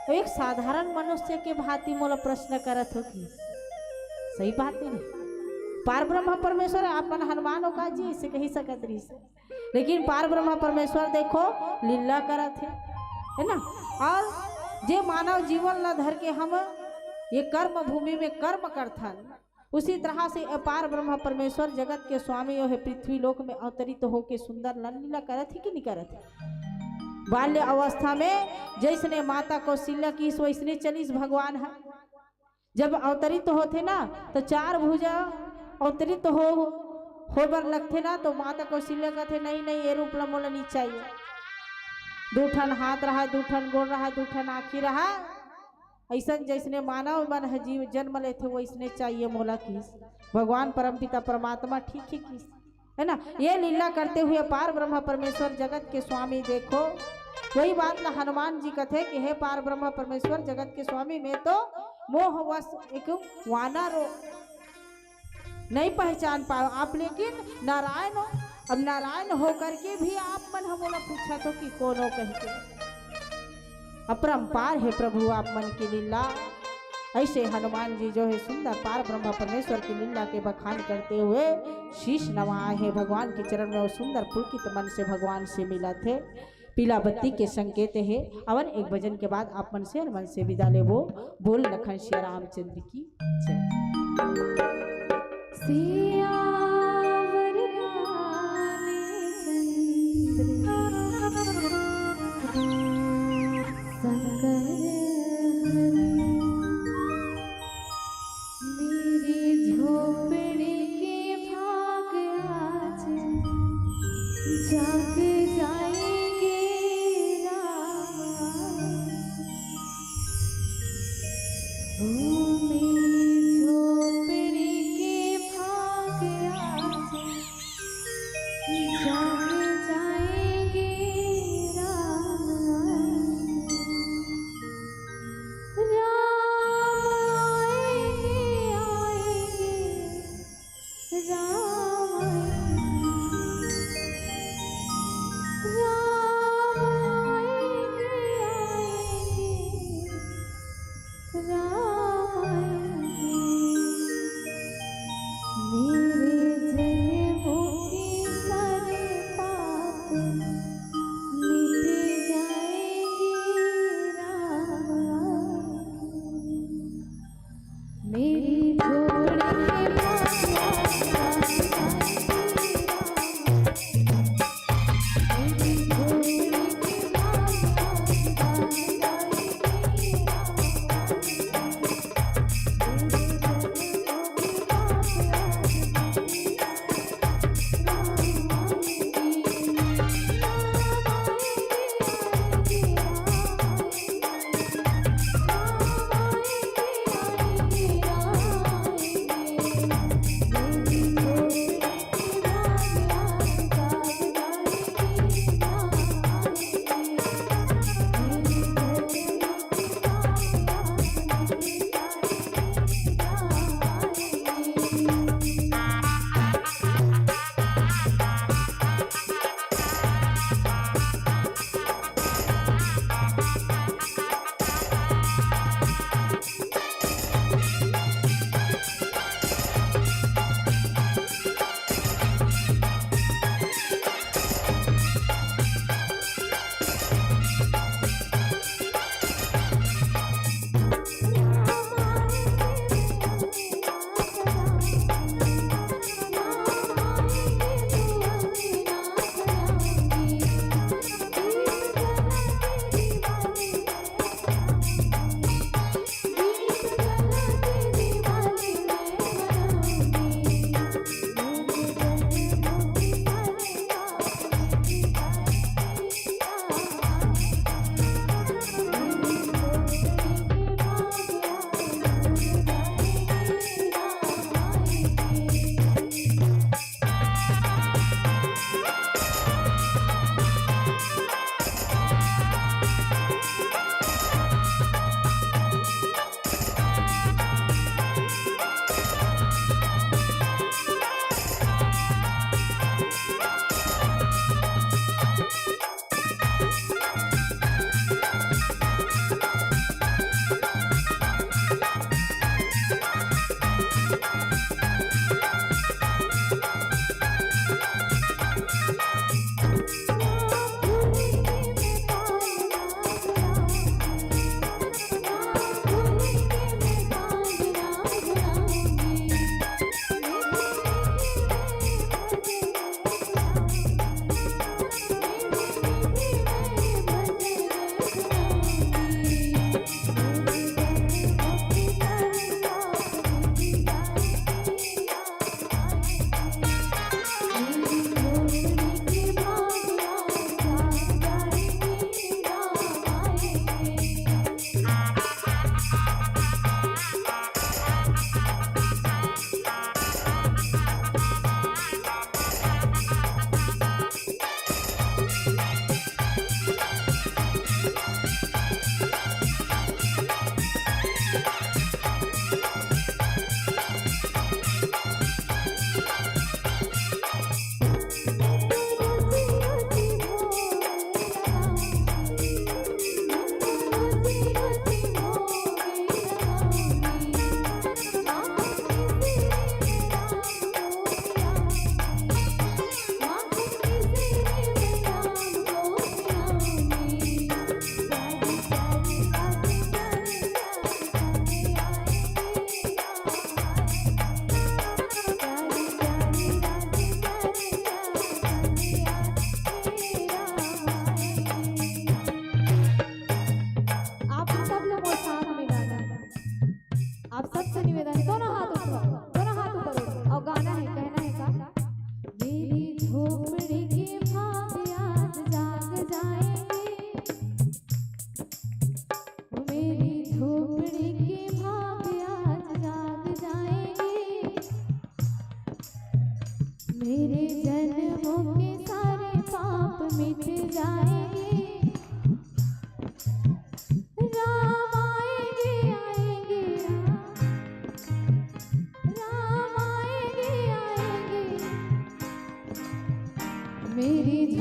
तो एक साधारण मनुष्य के भांति मोला प्रश्न करत हो कि? सही बात हे ना? पार ब्रह्मा परमेश्वर, आप मन हनुमान हो का जी, ऐसे कही सकत रहिस। लेकिन पार ब्रह्मा परमेश्वर देखो, लीला करत हे, है ना? और जे मानव जीवन ला धर के हम ये कर्म भूमि में कर्म करथन, उसी तरह से अपार ब्रह्मा परमेश्वर जगत के स्वामी ओहे पृथ्वी लोक में अवतरित होके सुंदर लीला करत हे कि नहीं करत हे? बाल्य अवस्था में जैसने माता कौशल्या किहिस वैसने चलिस भगवान ह। जब अवतरित होथे ना, तो चार भुजा अवतरित हो, हो बर लगथे ना, तो माता कौशल्या कथे, "नहीं, नहीं, ये रूप ला मोला नहीं चाहिए।" दू ठन हाथ रहा, दू ठन गोड़ रहा, दू ठन आँखी रहा, ऐसन जैसने मानव मन ह जीव जन्म लेथे, वैसने चाहिए मोला किहिस। भगवान परमपिता परमात्मा ठीक ही किहिस, है ना? ये लीला करते हुए पार ब्रह्मा परमेश्वर जगत के स्वामी देखो, वही बात ला हनुमान जी कथे कि हे पार ब्रह्मा परमेश्वर जगत के स्वामी, मैं तो मोहवश एक वानर हो, नहीं पहचान पाओ आप, लेकिन नारायण हो। अब नारायण होकर के भी आप मन हमोला पूछत हो कि कौन हो कह के। अपरंपार हे प्रभु आप मन की लीला। ऐसे हनुमान जी जो है सुंदर पार ब्रह्म परमेश्वर की लीला के बखान करते हुए शीश नवाए हे भगवान के चरण में, और सुंदर पुलकित मन से भगवान से मिलत हे। पीला बत्ती के संकेत हे। अवन एक भजन के बाद आप मन से हनुमान से विदा लेबो। बोल लखन सिया रामचंद्र की जय। सियावर रामचंद्र संकर हरि। मेरी झोपड़ी के भाग आज जाग जाएंगे राम। ओ मेरी झोपड़ी के भाग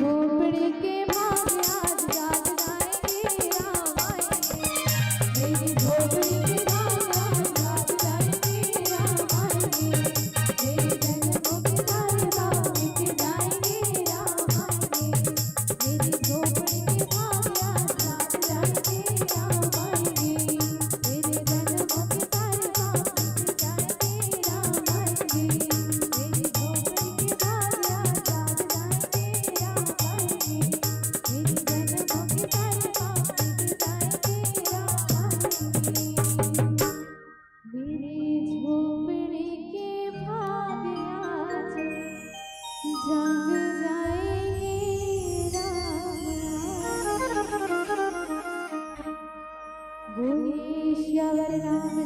झोपड़ी के भाग आज जाग जाएंगे राम आएंगे। मेरी झोपड़ी के भाग आज जाग जाएंगे राम आएंगे। मेरे जन्मों के सारे दाग मिट जाएंगे राम आएंगे। मेरी झोपड़ी के भाग आज जाग जाएंगे राम आएंगे। मेरे जन्मों के सारे दाग मिट जाएंगे राम आएंगे। मेरी झोपड़ी के भाग आज जाग जाएंगे राम आएंगे। मेरे जन्मों के सारे दाग मिट जाएंगे राम आएंगे। मेरी झोपड़ी के भाग आज जाग जाएंगे राम। बोले सियावर रामचंद्र